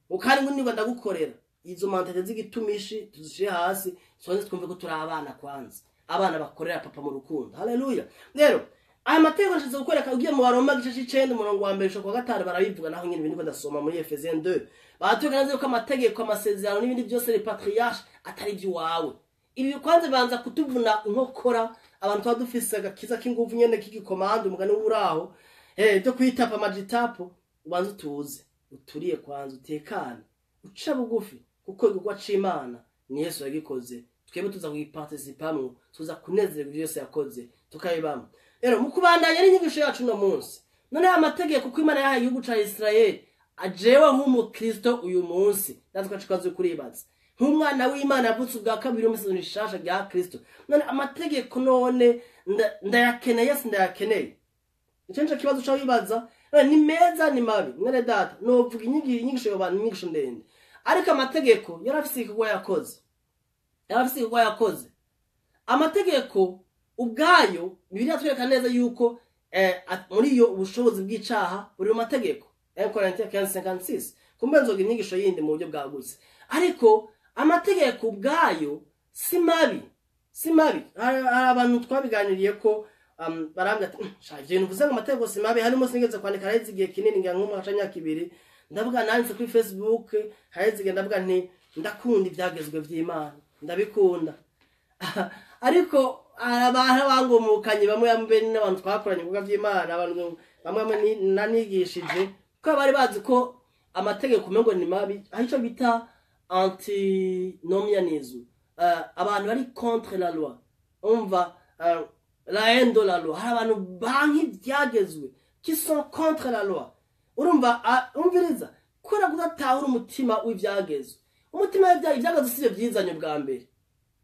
ngo kandi ngo niba ndagukorera. Izo mentalité z'igitumishi tuzishire hasi, tubanze twumve ko turi abana kwanza, abana bakorera papa mu rukundo. Haleluya! Rero aya mategeko nshize kukwereka, ugiye mu Baroma igice c'icenda, umurongo wa mbere gushika ku wa gatanu, barabivuga. Naho nyene ibindi ndasoma muri Efesiens 2, baratwereka neza yuko amategeko, amasezerano n'ibindi byose, les patriarches, atari iby'iwawe. Ibi kwanza bibanza kutuvuna inkokora abantu tuba dufise agakiza k'inguvu nyene k'igikomando, umugani w'uraho byo kwitapa amajitapo. Ubanza utuze, uturiye kwanza, utekane, uca bugufi, kuko igikorwa c'Imana ni Yesu yagikoze. Twebwe tuza kugiparticipamwo, tuza kunezerwa ivyo Yesu yakoze, tukabibamwo. Rero mu kubandanya n'inyigisho yacu uno munsi, noneho amategeko ko Imana yahaye igihugu ca Israeli, ajewe nk'umukristo uyu munsi natwe twaje kuribaza nk'umwana w'Imana yavutse ubwa kabiri mu isezerano rishasha rya Kristo, none amategeko none ndayakeneye, sindayakeneye? Icyo nico kibazo uca wibaza. None ni meza, ni mabi? Mwene data, novuga inyigisho yoba inyigisho ndende, ariko amategeko yari afise igikorwa yakoze, yari afise igikorwa yakoze. Amategeko ubwayo, Bibiliya twereka neza yuko muri iyo ubushobozi bw'icaha buri mu mategeko, 1 Corinthiens 15:56. Kumbe nzoga inyigisho yindi mu buryo bwagutse, ariko amategeko ubwayo si mabi, si mabi. Hari abantu twabiganiriye ko barambwira ati: "Sha, ivyo bintu uvuze ngo amategeko si mabi." Hari umunsi nigeze kwandika, haraheze igihe kinini, ngira nk'umwaka canke imyaka 2, ndavuga, nanditse kuri Facebook haraheze igihe, ndavuga nti ndakunda ivyagezwe vy'Imana, ndabikunda. Ariko hari abantu bangomukanye bamwe bamwe n'abantu twakoranye ibikorwa vy'Imana, abantu bamwe bamwe nanigishije, ko bari bazi ko amategeko umengo ni mabi. Aho ico bita antinomianism, abantu bari contre la loi. Umva, la haine de la loi, hari abantu banka ibyagezwe, qui sont contre la loi. Urumva, umviriza, kubera kudatahura umutima w'ibyagezwe. Umutima w'ibyagezwe si byo byizanye bwa mbere.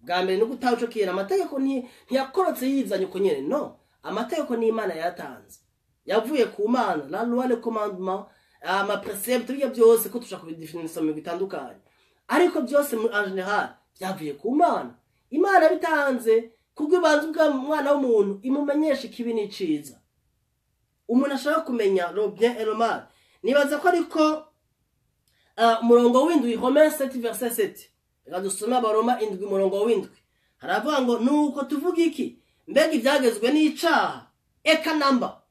Bwa mbere ni gutaha uco kera. Amategeko ntiyakorotse yizanye uko nyene, no. Amategeko ni Imana yatanze, yavuye ku Mana. La loi, le commandement, ama préceptes, ibyo byose ko tushaka kubidefinisa mu bitandukanye, ariko byose en général byavuye ku Mana. Imana bitanze kubwo ibanza ubwa mwana w'umuntu, imumenyesha ikibi n'iciza. Umuntu ashaka kumenya le bien et le mal. Nibaza ko ariko umurongo w'indwi, Romains 7 verset 7. Reka dusome Abaroma 7 umurongo w'indwi. Haravuga ngo: "Nuko tuvuga iki? Mbega ibyagezwe n'icaha? Eka namba!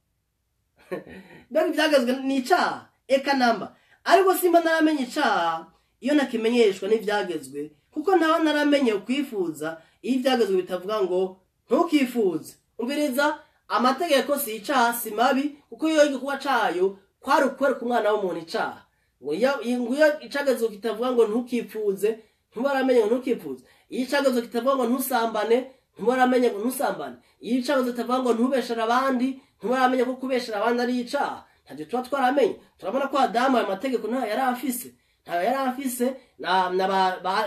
Mbega ibyagezwe n'icaha? Eka namba! Ariko simba naramenye icaha iyo nakimenyeshwa n'ivyagezwe, kuko ntawe naramenye ukwifuza iyo ivyagezwe bitavuga ngo ntukifuze." Umviriza, amategeko si icaha, si mabi, kuko iyo igikorwa cayo kwari ukwereka umwana w'umuntu icaha. Ngo iyo icagezwe kitavuga ngo ntukifuze, ntubaramenye ngo ntukifuze. Iyo icagezwe kitavuga ngo ntusambane, ntubaramenye ngo ntusambane. Iyo icagezwe kitavuga ngo ntubeshere abandi, ntubaramenye ko kubeshera abandi ari icaha. Ntabyo tuba twaramenye. Turabona ko Adamu ayo mategeko ntayo yari afise, ntayo yari afise, na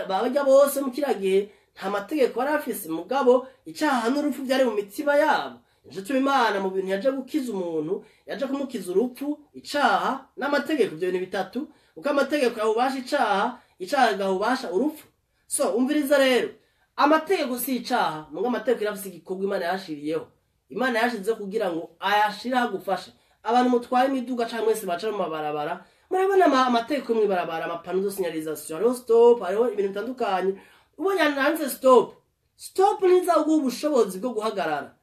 barya bose mu kiriya gihe nta mategeko yari afise. Mugabo icaha n'urupfu byari mu mitima yabo. Nico tuma Imana mu bintu yaje gukiza umuntu, yaje kumukiza urupfu, icaha n'amategeko, ibyo bintu bitatu, kuko amategeko yahubasha icaha, icaha gahubasha urupfu. So umviriza rero, amategeko si icaha, muga amategeko irafise igikorwa Imana yashiriyeho. Imana yashizeho kugira ngo ayashire agufashe. Abantu mutwara imiduga canke mwese baca mu mabarabara, murabona amategeko yo mw'ibarabara, ama panneaux de signalisation, hariho stop, hariho ibintu bitandukanye. Ubonye ahantu handitse stop, stop ntizaguha ubushobozi bwo guhagarara,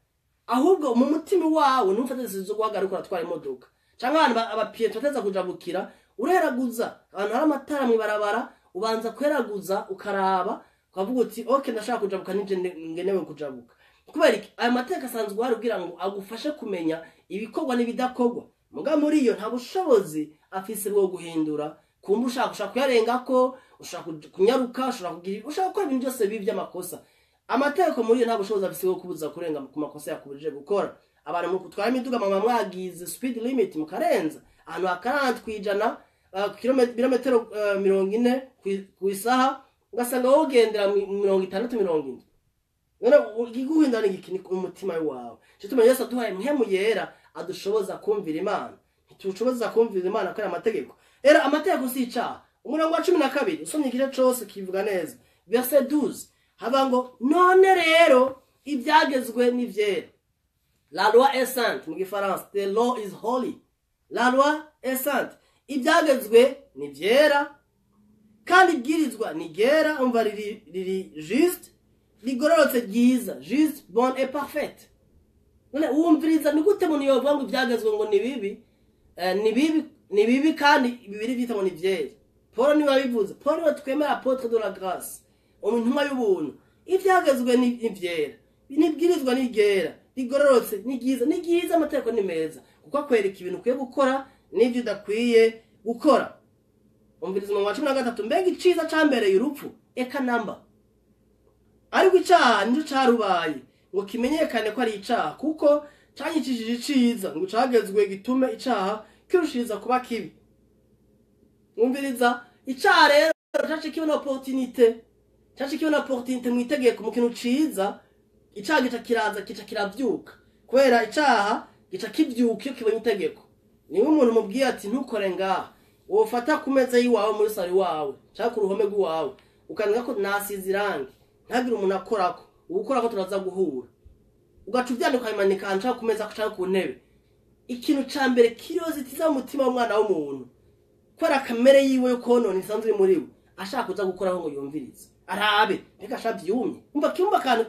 ahubwo mu mutima wawe ntufate decision zo guhagarara uriko uratwara imodoka. Canke ahantu aba piétons bateza kujabukira, ureraguza. Ahantu hari amatara mw'ibarabara, ubanza kweraguza, ukaraba, ukavuga uti: "Ok, ndashaka kujabuka, nije ngenewe kujabuka." Kubera iki? Aya mategeko asanzwe uhari kugira ngo agufashe kumenya ibikorwa n'ibidakorwa. Muga muri iyo nta bushobozi afise bwo guhindura. Kumva ushaka kuyarengako, ushaka kunyaruka, ushaka kugira, ushaka gukora ibintu byose bibi by'amakosa. Amategeko muri iyo nta bushobozi afise bwo kubuza kurenga ku makosa yakubujije gukora. Abantu mu kutwara imiduga, mama, mwagize speed limit mukarenza ahantu ha 40%, birometero 40 ku isaha, ugasanga wowe ugendera mu 60, 70. None igiguhindura ni iki? Ni umutima wawe. Cyo tumenya Yesu aduhaye Mpwemu Yera adushoboza kumvira Imana. Ntitushobora kumvira Imana kubera amategeko. Rero amategeko si icaha. Umurongo wa 12, usomye igice cose kivuga neza, verset 12, haba ngo: "None rero ibyagezwe ni vyera." La loi est sainte, mu gifaransa the law is holy. La loi est sainte, ibyagezwe ni vyera, kandi ibwirizwa ni ryera. Umva, riri juste, rigororotse, ryiza, juste, bon et parfaite. None wumviriza, ni gute umuntu yovuga ngo ibyagezwe ngo ni bibi, ni bibi, ni bibi, kandi bibiri byita ngo ni vyera? Paul niwe wabivuze. Paul niwe twemera, apôtre de la grâce, intumwa y'ubuntu. Ibyagezwe ni vyera, nibwirizwa ni ryera, rigororotse, ni ryiza, ni ryiza. Amategeko ni meza kuko akwereka ibintu ukwiye gukora n'ibyo udakwiye gukora. Umviriza umurongo wa 13: "Mbega iciza cambereye urupfu? Eka namba! Ariko icaha nico carubaye ngo kimenyekane ko ari icaha, kuko canyicishije iciza, ngo cagezwe gitume icaha kirushiriza kuba kibi." Umviriza, icaha rero cace kibona opportunité, cace kibona opportunité mu itegeko, mu kintu ciza. Icaha gica kiraza, kica kiravyuka, kubera icaha gica kivyuka iyo kibonye itegeko. Niba umuntu mubwiye ati: "Ntukore ngaha," wofata ku meza y'iwawe, muri salon iwawe canke ku ruhome rw'iwawe, ukandika ko nasize irangi, ntagire umuntu akorako, uwukorako turaza guhura, ugaca uvyandika, ukabimanika ahantu, canke ku meza canke ku ntebe, ikintu ca mbere curiosité iza mu mutima w'umwana w'umuntu, kubera kamere yiwe yo konona isanzwe iri muri we, ashaka kuza gukoraho ngo yumvirize, arabe mbega sha vyumye. Umva, kimva akantu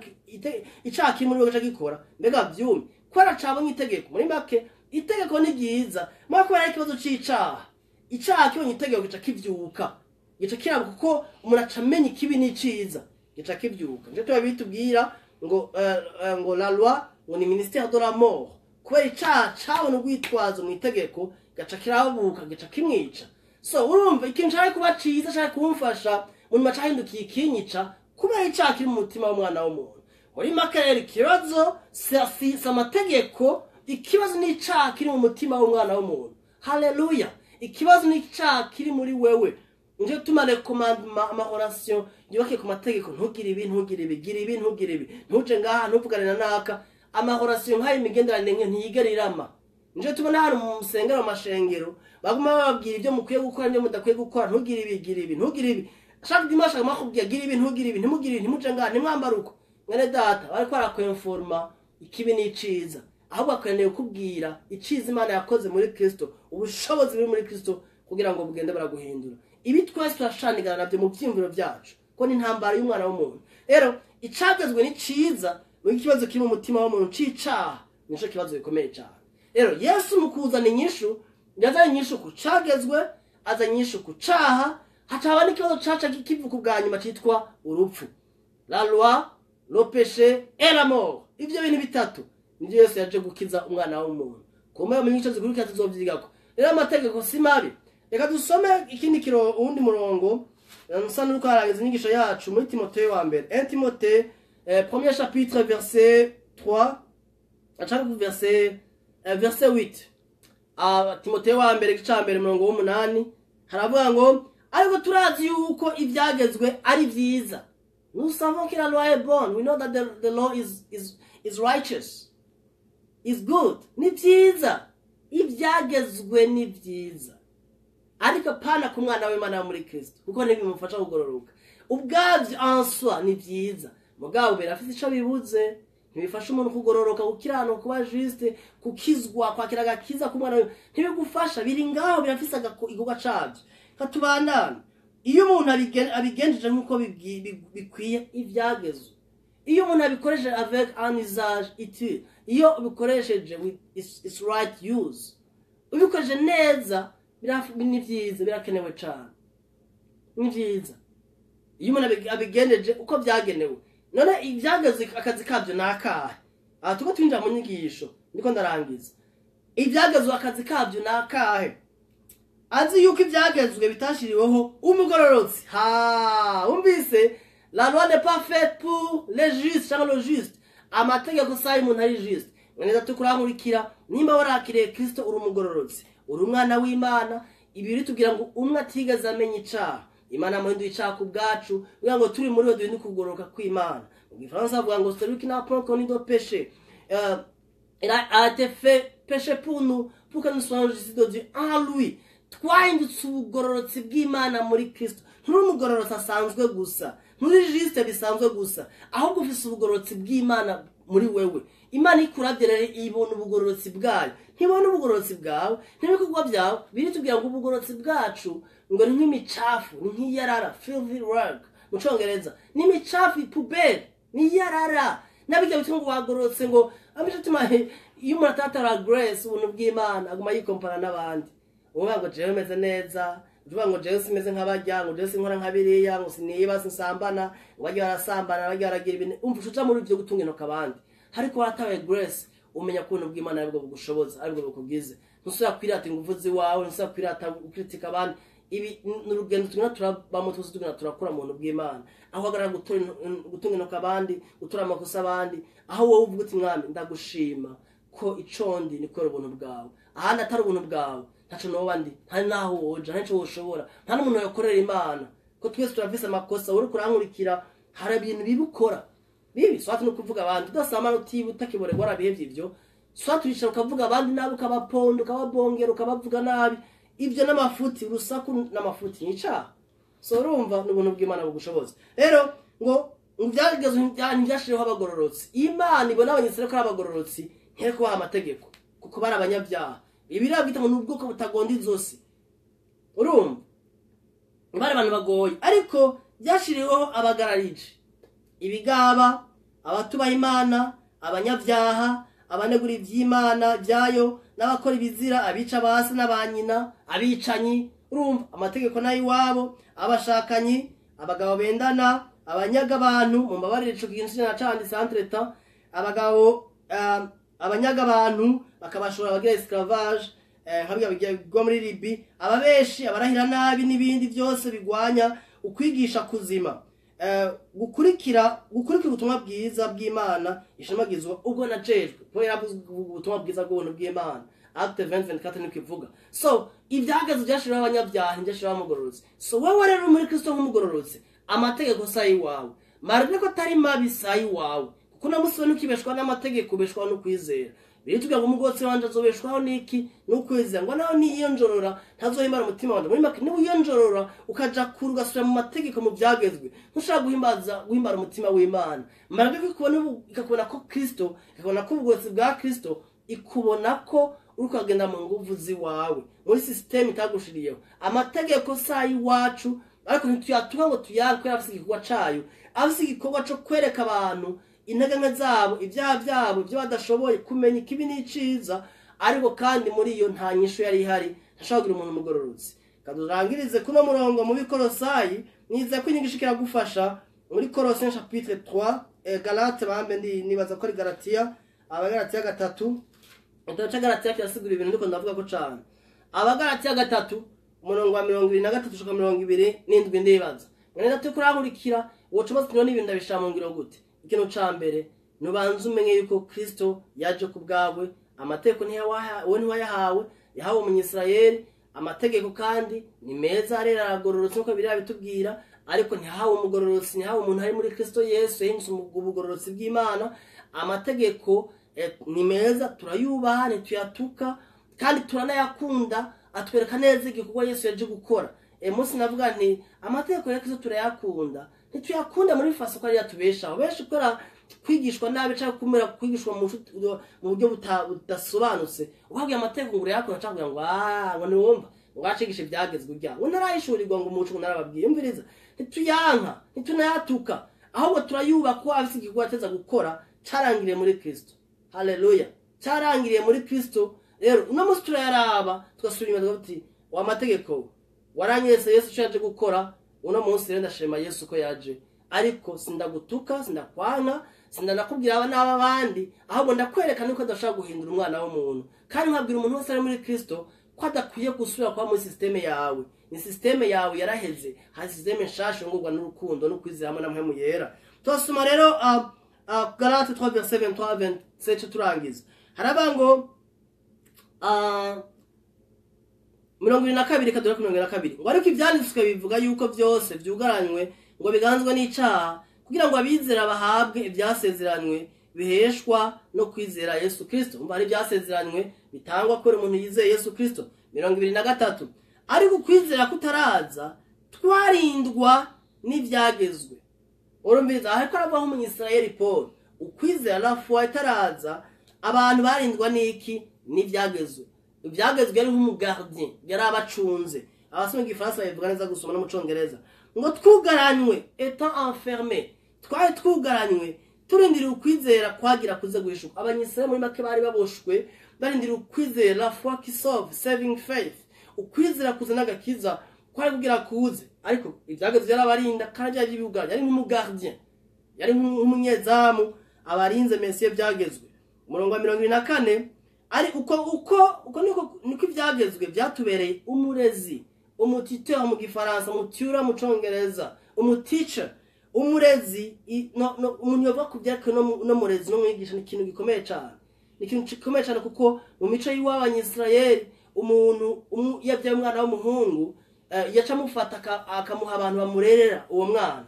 icaha kiri muri we gaca gikora, mbega vyumye, kubera cabonye itegeko. Muri make, itegeko ni ryiza, mwa kubera ari ikibazo c'icaha. Icaha kibonye itegeko gica kivyuka, gica kiraba, kuko umuntu aca amenya ikibi n'iciza, gica kivyuka. Nico tuba bitubwira ngo ngo la loi ngo ni ministère de la mort, kubera icaha cabona urwitwazo mu itegeko, gaca kirabuka, gica kimwica. So urumva, ikintu cari kuba ciza, cari kumfasha, mu nyuma cahindukiye ikinyica, kubera icaha kiri mu mutima w'umwana w'umuntu. Muri make rero, ikibazo si amategeko, ikibazo ni icaha kiri mu mutima w'umwana w'umuntu. Haleluya! Ikibazo ni icaha kiri muri wewe. Nico gituma les commandements, ama relations yubake ku mategeko: ntugire ibi, ntugire ibi, gira ibi, ntugire ibi, ntuje ngaha, ntuvugane na naka. Ama relations nk'ayo, imigenderanire nk'iyo ntiyigera irama. Nico tubona hano mu musengero, mu mashengero, baguma bababwira ibyo mukwiye gukora n'ibyo mudakwiye gukora: ntugire ibi, gira ibi, ntugire ibi. Chaque dimanche aguma akubwira: gira ibi, ntugire ibi, ntimugire ibi, ntimuje ngaha, ntimwambare uko. Mwene data, bariko barakwenforma ikibi n'iciza, ahubwo akeneye kukubwira iciza Imana yakoze muri Kristo, ubushobozi buri muri Kristo, kugira ngo bugende baraguhindura. Ibi twese turashanigana nabyo mu byiyumviro byacu, ko ni intambara y'umwana w'umuntu. Rero icagezwe ni ciza, muri ikibazo kiri mu mutima w'umuntu c'icaha nico kibazo gikomeye cyane. Rero Yesu mu kuzana inyishu, yazanye inyishu ku cagezwe, azanye inyishu ku caha, hacaba n'ikibazo caca kivuka ubwa nyuma citwa urupfu. La loi, le péché et la mort, ivyo bintu bitatu nivyo Yesu yaje gukiza umwana w'umuntu. Kumbe mu nyigisho zikurikira tuzovyigako. Rero amategeko si mabi. Reka dusome ikindi kiro, uwundi murongo, nsa n'uriko harangiza inyigisho yacu, muri Timoteyo wa mbere, 1 Timothée, premier chapitre, verset 3 ashaka ku verset 8. Ah, Timoteyo wa mbere, igice ca mbere, umurongo w'8, haravuga ngo: "Ariko turazi yuko ibyagezwe ari byiza." Nous savons que la loi est bonne. We know that the law is righteous, is good. Ni byiza, ibyagezwe ni byiza, ariko pana ku mwana w'Imana wo muri Kristo, kuko ntibimufasha kugororoka. Ubwabyo, en soi, ni byiza, mugabo birafite ico bibuze. Ntibifasha umuntu kugororoka, gukiranuka, kuba juste, kukizwa, kwakira agakiza k'umwana we. Ntibigufasha, biri ngaho, birafise igikorwa cabyo. Katubandane. Iyo umuntu abigenjeje nk'uko bikwiye ibyagezwe, iyo umuntu abikoresheje avec un usage utile, iyo ubikoresheje with its right use, ubikoresheje neza, ni byiza, birakenewe cyane, ni byiza iyo umuntu abigendeje uko byagenewe. None ibyagezwe akazi kabyo ni akahe? Aha turiko twinjira mu nyigisho, ndiko ndarangiza. Ibyagezwe akazi kabyo ni akahe? Azi yuko ibyagezwe bitashiriweho umugororotsi. Ha, wumvise? La loi n'est pas faite pour les justes cyangwa le juste. Amategeko si ay'umuntu ari juste. Neza tukurankurikira, nimba warakiriye Kristo, uri umugororotsi, uri umwana w'Imana. Ibi bitubwira ngo umwe atigeze amenya icaha, Imana amuhinduye icaha ku bwacu, kugira ngo turi muri we duhinduke kugororoka kw'Imana. Mu Gifaransa bavuga ngo: "Celui qui n'a point connu de péché, il a été fait péché pour nous, pour que nous soyons justice de Dieu en lui." Twahindutse ubugororotsi bw'Imana muri Kristo. Nturi umugororotsi asanzwe gusa, nturi juste bisanzwe gusa, ahubwo ufise ubugororotsi bw'Imana muri wewe. Imana ikuravye rero ibona ubugororotsi bwayo, ntibona ubugororotsi bwawe n'ibikorwa byawe. Biritubwira ngo ubugororotsi bwacu ngo ni nk'imicafu, ni nk'iyarara, filthy rag mu Congereza, ni imicafu, poubelle, ni iyarara. Nabijya bitwa ngo wagororotse, ngo amico. Iyo umuntu atatara grace, ubuntu bw'Imana, aguma yikompara n'abandi. Uvuga ngo jewe meze neza, uvuga ngo jewe simeze nk'abarya, ngo jewe sinkora nka biriya, ngo siniba, sinsambana, ngo bajya barasambana, bajya baragira ibintu. Umva, uca muri ibyo gutunga intoki abandi, ariko waratawe grace, umenya ko ubuntu bw'Imana aribwo bugushoboza, aribwo bukugize. Ntusubira kwirata ingufu ziwawe, ntusubira kwirata ukritika abandi. Ibi ni urugendo tugenda turabamo twese, tugenda turakura mu buntu bw'Imana, aho uhagarara gutunga intoki abandi, gutura amakosa abandi, aho wowe uvuga uti: "Mwami, ndagushima ko icondi ni kubera ubuntu bwawe. Ahandi atari ubuntu bwawe, ntaco noba ndi, nta naho woja, ntaco woshobora, nta n'umuntu yokorera Imana." Ko twese turafise amakosa. Uri kurankurikira, hari ibintu bibi ukora bibi, soit no kuvuga abandi, udasamana, utiba, utakiborerwa, warabihevye ivyo, soit uricara ukavuga abandi nabi, ukabaponda, ukababongera, ukabavuga nabi. Ibyo n'amafuti, urusaku n'amafuti ni icaha. So urumva, n'ubuntu bw'Imana bugushoboza. Rero ngo ibyagezwe ntibyashiriweho abagororotsi. Imana ibona Abanyisirayeli ko ari abagororotsi, ntiyari kubaha amategeko, kuko bari abanyabyaha. Bibiliya bwita ngo ni ubwoko butagonda izosi. Urumva, bari abantu bagoye. Ariko byashiriweho abagararije, ibigaba, abatubaha Imana, abanyabyaha, abanegura iby'Imana byayo, n'abakora ibizira, abica ba se na ba nyina, abicanyi. Urumva, amategeko nayo iwabo, abashakanyi, abagabo bendana, abanyaga abantu. Mu mbabarire, ico kintu nacanditse entre-temps. Abagabo, abanyaga abantu bakabashora, abagira esclavage, nka bya bigwa muri Libi, ababeshi, abarahira nabi, n'ibindi byose bigwanya ukwigisha kuzima. Gukurikira ubutumwa bwiza bw'Imana ishimagizwa ubwo najejwe, kuko yaravuze ubutumwa bwiza bw'ubuntu bw'Imana. Acte 20:24 niko ivuga. So ibyagezwe byashiriweho abanyabyaha, ntibyashiriweho abamugororotse. So wowe rero muri Kristo nk'umugororotse, amategeko si ay'iwawe, marine ko atari mabi, si ay'iwawe, kuko uno munsi ntukibeshwa n'amategeko, ubeshwaho no kwizera. Biritubwira ngo umugororotsi wanje azobeshwaho n'iki? N'ukwizera. Ngo naho niyonjorora ntazohimbara umutima wanje. Muri make, niba uyonjorora ukaja kure, ugasubira mu mategeko, mu byagezwe, ntushobora guhimbara umutima w'Imana. Marine ko ikakubona ko Kristo, ikakubona ko ubugororotsi bwa Kristo, ikubona ko uri kugenda mu nguvu ziwawe muri système itagushiriyeho. Amategeko si ay'iwacu, ariko ntituyatuka ngo tuyanke, kubera afise igikorwa cayo, afise igikorwa co kwereka abantu intege nke zabo, ibyaha byabo, ibyo badashoboye kumenya, ikibi n'iciza. Ariko kandi muri iyo nta nyishu yari ihari, ntashobora kugira umuntu umugororotsi. Kadurangirize kuno murongo mu Bikorosayi, niza ko inyigisho kiragufasha muri Colossiens chapitre 3, Galate bambe, ndi nibaza ko ari Galatia, Abagalatiya 3. Igitabo c'Agalatiya kirasigura ibintu ndiko ndavuga ko cane. Abagalatiya 3, umurongo wa 23 gushika 27. Ndibaza mwene data kurankurikira, woca umaze none ibintu ndabishira mu ngiro gute? Ikintu ca mbere, nubanza umenye yuko Kristo yaje ku bwawe. Amategeko wowe ntiwayahawe, yahawe Umunyisirayeli. Amategeko kandi ni meza, arera, aragororotse nkuko biriya bitubwira, ariko ntihawe umugororotsi, ntihawe umuntu ari muri Kristo Yesu yahindutse ubugororotsi bw'Imana. Amategeko ni meza, turayubaha, ntituyatuka, kandi turanayakunda, atwereka neza igikorwa Yesu yaje gukora. Munsi navuga nti amategeko ya Kristo turayakunda, ntituyakunda muri façon ko ari yatubeshaho. Benshi gukora kwigishwa nabi cyangwa kumera kwigishwa mu buryo budasobanutse, uhabwiye amategeko ngo urayakunda, cyangwa ngo ngo ntiwumva ngo wacigisha ibyagezwe urya ngo ntarayishurirwa, ngo umuco ngo narababwiye. Umviriza, ntituyanka, ntitunayatuka, ahubwo turayubaka ko afite igikorwa ateza gukora carangiriye muri Kristo. Haleluya, carangiriye muri Kristo. Rero uno munsi turayaraba, tugasubira inyuma, tukavuga tuti: wa mategeko waranyeretse Yesu icyo yaje gukora. Uno munsi rero ndashima Yesu ko yaje, ariko sindagutuka, sindakwanka, sindanakubwira aba n'aba bandi, ahubwo ndakwereka nuko adashobora guhindura umwana w'umuntu. Kandi nkabwira umuntu wese ari muri Kristo ko adakwiye gusubira kuba muri système yawe. Ni système yawe yaraheze, hari système nshasha yungurwa n'urukundo no kwizera hamwe na Mpwemu Yera. Turasoma rero Galate 3 verset 23 27, turangiza. Haraba ngo 22, kadura 22, ngo: ariko ivyanditswe bivuga yuko byose vyugaranywe ngo biganzwe n'icaha, kugira ngo abizera bahabwe ivyasezeranywe biheshwa no kwizera Yesu Kristo. Umva, hari ivyasezeranywe bitangwa kubera umuntu yizeye Yesu Kristo. 23: ariko ukwizera kutaraza, twarindwa n'ivyagezwe. Urumviriza, ariko aravuga nk'Umunyisirayeli Paul. Ukwizera, la foi, itaraza, abantu barindwa n'iki? N'ivyagezwe. Ivyagezwe yari nk'umugardien, yari abacunze. Abasoma igifaransa babivuga neza gusoma no mu Congereza, ngo twugaranywe, étant enfermé, twari twugaranywe turindiriye ukwizera kwagira kuze guhishuka. Abanyisirayeli muri make bari baboshwe, barindiriye ukwizera, la foi qui sauve, saving faith, ukwizera kuza n'agakiza kwari kugira kuze. Ariko ivyagezwe yarabarinda kandi byari by'ibuganya, yari nk'umugardien, yari nk'umunyezamu abarinze mesiye byagezwe. Umurongo wa 24: ari uko niko ivyagezwe byatubereye umurezi, umututeur mu gifaransa, umututor mu Congereza, umuteacher, umurezi. No, umuntu yova ku byerekeye no murezi no mwigisha, ni ikintu gikomeye cyane, ni ikintu gikomeye cyane, kuko mu mico y'Iwabanyisirayeli umuntu iyo abyaye umwana w'umuhungu, yaca amufata akamuha abantu bamurerera uwo mwana.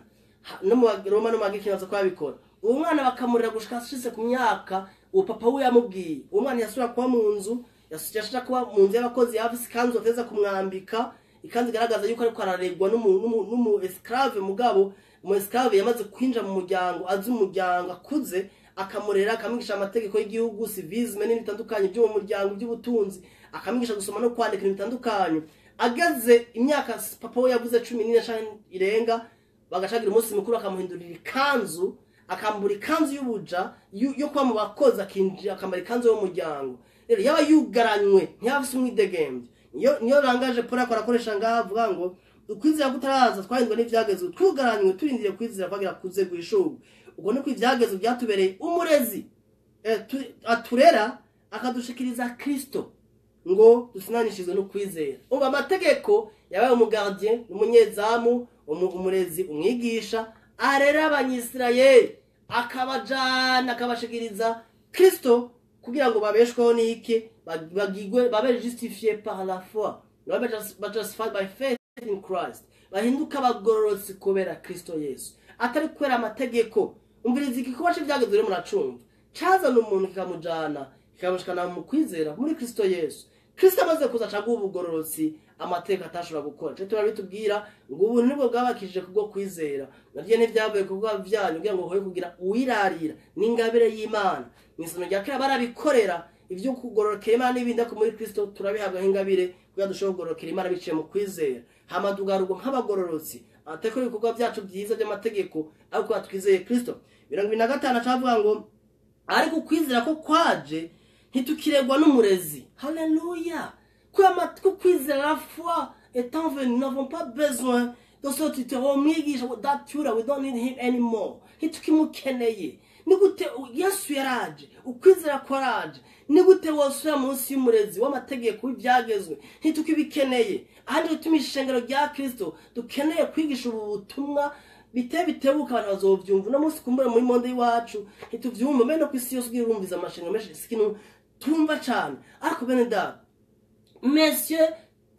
No mu Roma no mu Bagiriki baza ko babikora. Uwo mwana bakamurera gushika ashitse ku myaka uwo papa we yamubwiye. Uwo mwana yasubira kuba mu nzu, yasubira kuba mu nzu y'abakozi, yafise ikanzu bateza kumwambika, ikanzu igaragaza yuko ariko araregwa n'umu esclave. Mugabo umu esclave yamaze kwinjira mu muryango, azi umuryango, akuze, akamurera, akamwigisha amategeko y'igihugu, civisme n'ibintu bitandukanye byo mu muryango, by'ubutunzi, akamwigisha gusoma no kwandika ibintu bitandukanye. Ageze imyaka papa we yavuze 14 canke irenga, bagacagira umunsi mukuru, bakamuhindurira ikanzu, akambura ikanzu y'ubuja yo kuba mu bakozi, akinjira akambara ikanzu y'umuryango. Rero yaba yugaranywe, ntiyaba afise umwidegembyo. Niyo rangaje Paul akora akoresha ngaha, avuga ngo ukwizera kutaraza, twahindwa n'ivyagezwe, twugaranywe turindiriye kwizera kwagira kuze guhishurwa. Ubwo niko ivyagezwe byatubereye umurezi, aturera akadushikiriza Kristo ngo dusinanishizwe no kwizera. Umva, amategeko yabaye umugardien, umunyezamu, umurezi, umwigisha. arera Abanyisirayeli, akabajana, akabashikiriza Kristo kugira ngo babeshweho n'iki? Bagigwe, babe justifié par la foi, babe justified by faith in Christ, bahinduka abagororotsi kubera Kristo Yesu, atari kubera amategeko. Umviriza, igikorwa c'ivyagezwe rero muracumva, cazana umuntu kikamujana, kikamushikana mu kwizera muri Kristo Yesu. Kristo amaze kuza, acaguha ubugororotsi amategeko atashobora gukora. Ico turabitubwira ngo ubu nibwo bwabakijije kubwo kwizera, navyo ntivyavuye ku bwa vyanyu, kugira ngo hoye kugira uwirarira, n'ingabire y'Imana. Mw'isomero rya kera barabikorera ivyo kugororokera Imana n'ibindi, ariko muri Kristo turabihabwa nk'ingabire kugira dushobore kugororokera Imana biciye mu kwizera, hama tugarurwa nk'abagororotsi, atari ibikorwa byacu byiza by'amategeko, ariko twizeye Kristo. 25 acavuga ngo ariko ukwizera ko kwaje, ntitukiregwa n'umurezi. Haleluya! Ko kwizera, la foi étant venu, nous n'avons pas besoin de ce tuteur, umwigisha, that tutor, we don't need him anymore. Ntitukimukeneye. Ni gute? Yesu yaraje, ukwizera kwaraje. Ni gute wosubira munsi y'umurezi w'amategeko, w'ibyagezwe? Ntitukibikeneye. Ahandi gutuma ishengero rya Kristo dukeneye kwigisha ubu butumwa bite bitebuka, abantu bazovyumva. Uno munsi kumbura muri monde y'iwacu ntituvyumva, mbere no kw'isi yose ugiye urumviza amashengero menshi, si ikintu tumva cane. Ariko bene data, Monsieur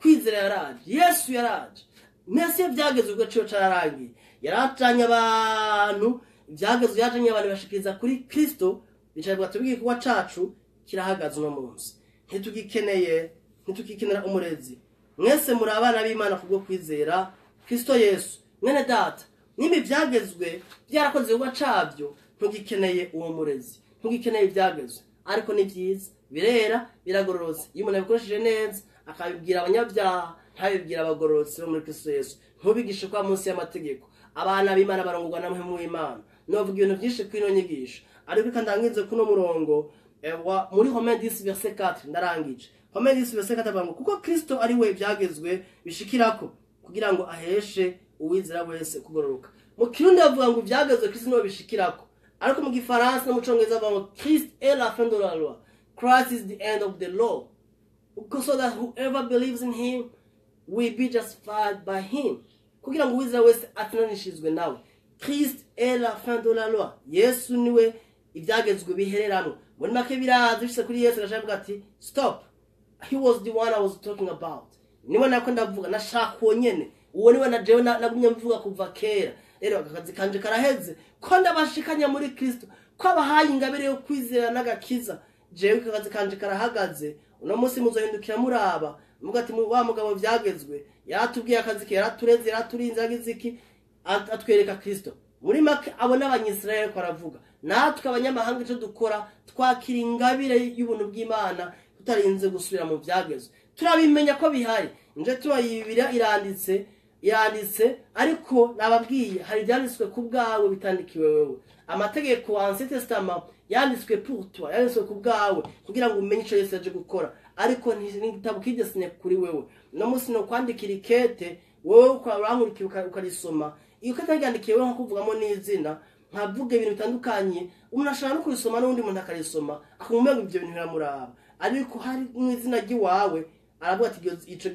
kwizera yaraje, Yesu yaraje, Monsieur byagezwe agaciro cararangiye. Yarajanye abantu, ibyagezwe yajanye abantu bashikiriza kuri Kristo, bicaye tubwiye igikorwa cacu kirahagaze uno munsi, ntitugikeneye, ntitugikenera umurezi. Mwese muri abana b'Imana kubwo kwizera Kristo Yesu. Mwene data, nimba ibyagezwe byarakoze igikorwa cabyo, ntugikeneye uwo murezi, ntugikeneye ibyagezwe. Ariko ni byiza, birera, biragororotse iyo umuntu abikoresheje neza, akabibwira abanyabyaha, ntabibwira abagororotsi bo muri Kristo Yesu. Ntubigishe kwa munsi y'amategeko. Abana b'Imana barongorwa na Mpwemu w'Imana. Novuga ibintu byinshi kuri ino nyigisho, ariko reka ndangize kuno murongo muri Romains 10 verset 4. Ndarangije. Romains 10 verset 4 avuga ngo kuko Kristo ari we byagezwe bishikirako, kugira ngo aheshe uwizera wese kugororoka. Mu Kirundi bavuga ngo ibyagezwe Kristo niwe bishikirako, ariko mu Gifaransa no mu Congereza bavuga ngo Christ est la fin de la loi, Christ is the end of the law, so that whoever believes in him will be justified by him, kugira ngo uwizera wese atsindanishirizwe nawe. Christ est la fin de la loi. Yesu niwe ibyagezwe bihereramwo. Muri make, biraza bishitse kuri Yesu, agashaka avuga ati stop, he was the one I was talking about, niwe nako ndavuga, nashaka uwo nyene, uwo niwe na jewe nagumye mvuga kuva kera. Rero akazi kanje karaheze, ko ndabashikanya muri Kristo, ko abahaye ingabire yo kwizera n'agakiza. Jewe akazi kanje karahagaze. Uno munsi muzohindukira muraba, muvuga ati wa mugabo vyagezwe yaratubwiye akazi ke, yaratureze, yaraturinze, yagize iki, atwereka Kristo. Muri make, abo n'Abanyisirayeli ko aravuga. Natwe abanyamahanga icyo dukora, twakira ingabire y'ubuntu bw'Imana tutarinze gusubira mu byagezwe. Turabimenya ko bihari, nje tubayibira, iranditse, iranditse. Ariko nababwiye, hari ibyanditswe ku bwawe bitandikiwe wewe. Amategeko, Ancien Testament, yanditswe pour toi, yanditswe ku bwawe kugira ngo umenye icyo Yesu yaje gukora, ariko n'igitabo kigesine kuri wewe. No munsi no kwandikira ikete, wowe urankurikira, ukarisoma. Iyo kete ryandikiye wewe, nko kuvugamo n'izina, nkavuga ibintu bitandukanye, umuntu ashobora no kurisoma n'undi muntu akarisoma, akumva ngo ibyo bintu biramuraba, ariko hari mu izina ry'iwawe. Aravuga ati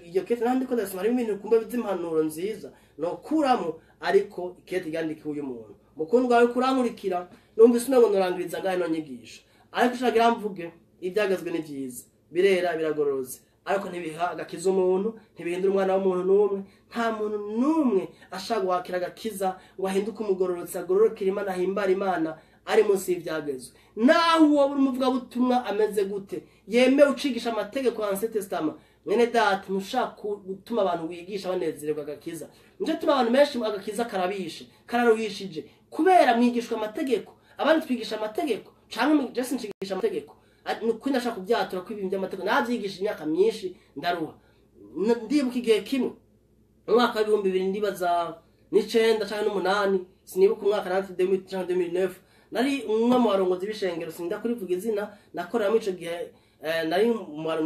iryo kete nandi ko ndasoma, harimo ibintu kumva by'impanuro nziza nokuramo, ariko ikete ryandikiwe uyu muntu. Mukundwa wawe kurankurikira, numvise umengo nurangiriza ngaho ino nyigisho, ariko ushagira mvuge, ibyagezwe ni byiza, birera, biragororotse, ariko ntibiha agakiza umuntu, ntibihindura umwana w'umuntu n'umwe. Nta muntu n'umwe ashaka guhakira agakiza ngo ahinduke umugororotsi, agororokere Imana, ahimbare Imana ari munsi y'ibyagezwe. Naho uwo uri umuvugabutumwa ameze gute, yemewe, ucigisha amategeko ya Ancien Testament, mwene data, ntushaka gutuma abantu wigisha banezererwa agakiza. Nico tuma abantu benshi agakiza karabishe, kararuhishije, kubera mwigishwa amategeko. Abandi twigisha amategeko, canke je nshigisha amategeko. Ni ukuri ndashaka kubyatura ko ibintu by'amategeko navyigisha imyaka myinshi, ndaruha. Ndibuka igihe kimwe mu mwaka wa 2000, ndibaza n'icenda canke n'umunani, sinibuka umwaka, nanti 2000 canke 2009, nari umwe mu barongozi b'ishengero, sinda kurivuga izina, nakoreramo ico gihe. Nari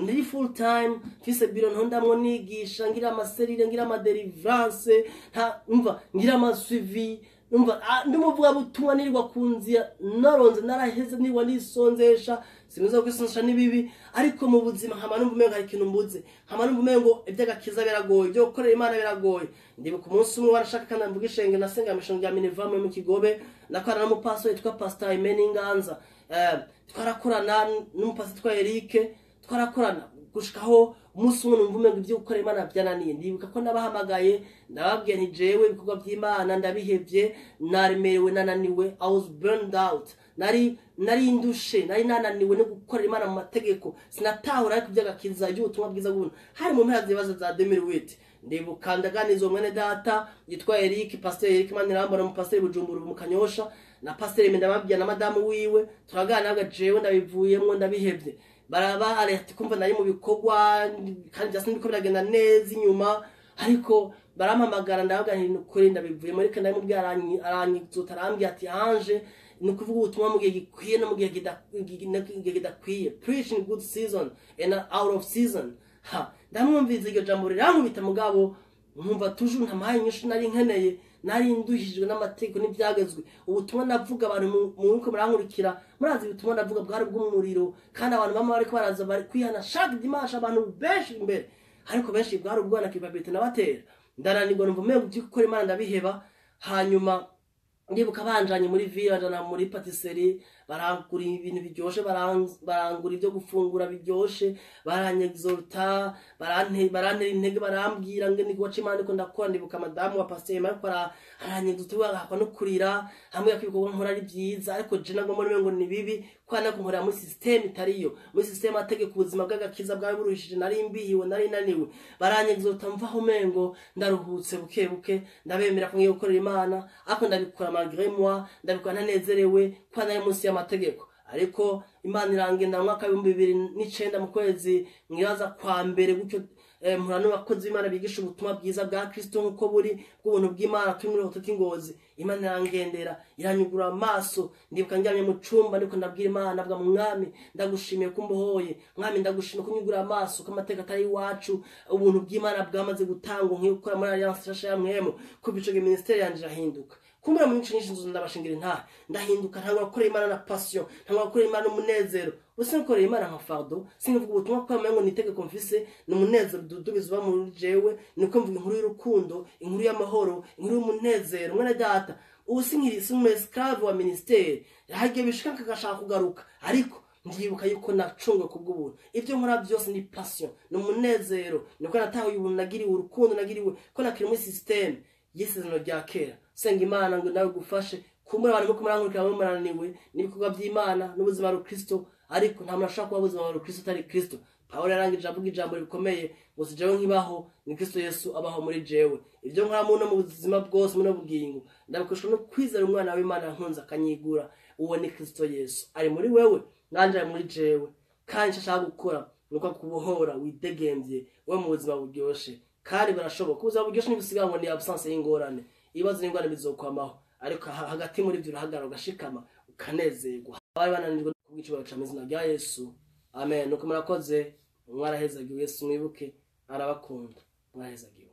nari full time, mfise biro ntondamwo, nigisha, ngira ama cellules, ngira ama délivrance, nta umva, ngira ama suivi, umva, ndi umuvugabutumwa, nirirwa ku nzira naronze, naraheze, nirirwa nisonzesha. Simwiza kwisanisha n'ibibi, ariko mu buzima nkama numva umengo hari ikintu mbuze, nkama numva umengo iby'agakiza biragoye, ibyo gukorera Imana biragoye. Ndibuka umunsi umwe warashaka kandi mvuga ishenge, nasenga mu ishengero rya Minivamwe mu Kigobe, nakorana n'umupastori witwa Pastor Aimé Ninganza. Twarakorana n'umupastori witwa Eric, twarakorana gushikaho umunsi umwe numva umengo ibyo gukorera Imana byananiye. Ndibuka ko nabahamagaye ndababwiye nti jewe ibikorwa by'Imana ndabihevye, naremerewe, nananiwe, I was burned out, nari ndushe, nari nananiwe no gukorera Imana mu mategeko, sinatahura ariko iby'agakiza, iby'ubutumwa bwiza bw'ubuntu. Hari mu mpera z'ibibazo za 2008. Ndibuka ndaganiza mwene data yitwa Eric, Pastor Eric Manirambona, mu pastor Bujumbura mu Kanyosha, na Pastor Aimé, ndababwiye na madamu wiwe, turaganira ngo jewe ndabivuyemwo, ndabihevye. Baraba ati kumva nari mu bikorwa kandi byasa n'ibiko biragenda neza inyuma, ariko barampamagara, ndavuga nti nukuri ndabivuyemo. Ariko ndabimubwira, aranyizota, arambwira ati Ange, ni ukuvuga ubutumwa mu gihe gikwiye no mu gihe kidakwiye, preach in good season and out of season. Ha ndamwumviriza, iryo jambo rirankubita, mugabo nkumva toujours ntamaye inyishu nari nkeneye. Nari nduhijwe n'amategeko n'ibyagezwe. Ubutumwa navuga, abantu muko murankurikira murazi, ubutumwa navuga bwari bw'umuriro, kandi abantu bamwe bariko baraza bari kwihana chaque dimanche, abantu benshi imbere, ariko benshi bwari ubwana kibabita nabatera. Ndananirwa, numva umengo ibyo gukora Imana ndabiheba. Hanyuma ndibuka banjanye muri ville, banjana muri patisserie, barangura ibintu biryoshe, barangura ibyo gufungura biryoshe, baranyexorta, barantera intege, barambwira ngo ni waca Imana ndiko ndakora. Ndibuka madamu wa pasteur ariko aranyexorta, agahakwa no kurira, hamwe ko ibikorwa nkora ari byiza, ariko je nagomba ngo ni bibi ko nako nkorera muri system itariyo, muri system ategeka ubuzima bw'agakiza bwawe buruhishije. Nari mbihiwe, nari naniwe. Baranyexorta, mvaho umengo ndaruhutse buke buke, ndabemera ko ngiye gukorera Imana, ariko ndabikora malgré moi, ndabikora ntanezerewe ko nari munsi y'amategeko. Ariko Imana irangenda mu mwaka w'2009, mu kwezi mwibaza kwa mbere gutyo, mpura n'abakozi b'Imana bigisha ubutumwa bwiza bwa Kristo nk'uko buri bw'ubuntu bw'Imana, turi muri hoteli Ngozi. Imana irangendera, iranyugura amaso. Ndibuka ndyamye mu cumba ndiko ndabwira Imana, avuga: "Mwami, ndagushimiye ko mbohoye, Mwami, ndagushimiye ko unyugura amaso, ko amateka atari iwacu, ubuntu bw'Imana bwamaze gutangwa, nk'iyo gukora muri alliance nshasha ya mwemu." Kuva ico gihe ministère yanje irahinduka. Kumbura mu nyinshi nyinshi nzoza ndabashingira intahe. Ndahinduka, ntangura gukorera Imana na passion, ntangura gukorera Imana n'umunezero. Ubu sinkorera Imana nka fardeau, sinvuga ubutumwa kuko ngo ni itegeko mfise, ni umunezero dudubiza uba muri jewe, niko mvuga inkuru y'urukundo, inkuru y'amahoro, inkuru y'umunezero. Mwene data, ubu sinkiri si umu esclave wa ministère. Hagiye bishika kagashaka kugaruka, ariko ndibuka yuko nacungwe kubw'ubuntu. Ibyo nkora byose ni passion, ni umunezero, niko natahuye ubuntu nagiriwe, urukundo nagiriwe, ko nakiri muri système y'isezerano rya kera. Senga Imana ngo nawe gufashe. Kumbura abantu muko murankurikira bamwe murananiwe n'ibikorwa by'Imana n'ubuzima bwa Kristo, ariko nta muntu ashobora kuba ubuzima bwa Kristo atari Kristo. Pawulo yarangije avuga ijambo rikomeye ngo si jewe nkibaho, ni Kristo Yesu abaho muri jewe. Ibyo nkora muno mu buzima bwose, muno bugingo, ndabikoreshwa no kwizera umwana w'Imana nkunze akanyigura. Uwo ni Kristo Yesu, ari muri wewe nanje ari muri jewe. Kandi icyo ashaka gukora ni uko akubohora, widegemvye we mu buzima buryoshe. Kandi birashoboka, ubuzima buryoshe ntibisigaye ngo ni absence y'ingorane. Ibibazo n'ingorane bizokwamaho, ariko hagati muri ibyo urahagarara, ugashikama, ukanezerwa. Abari bananirwa kubw'icubahiro ca izina rya Yesu, amen. Nuko murakoze, mwarahezagiwe. Yesu mwibuke, arabakunda. Mwarahezagiwe.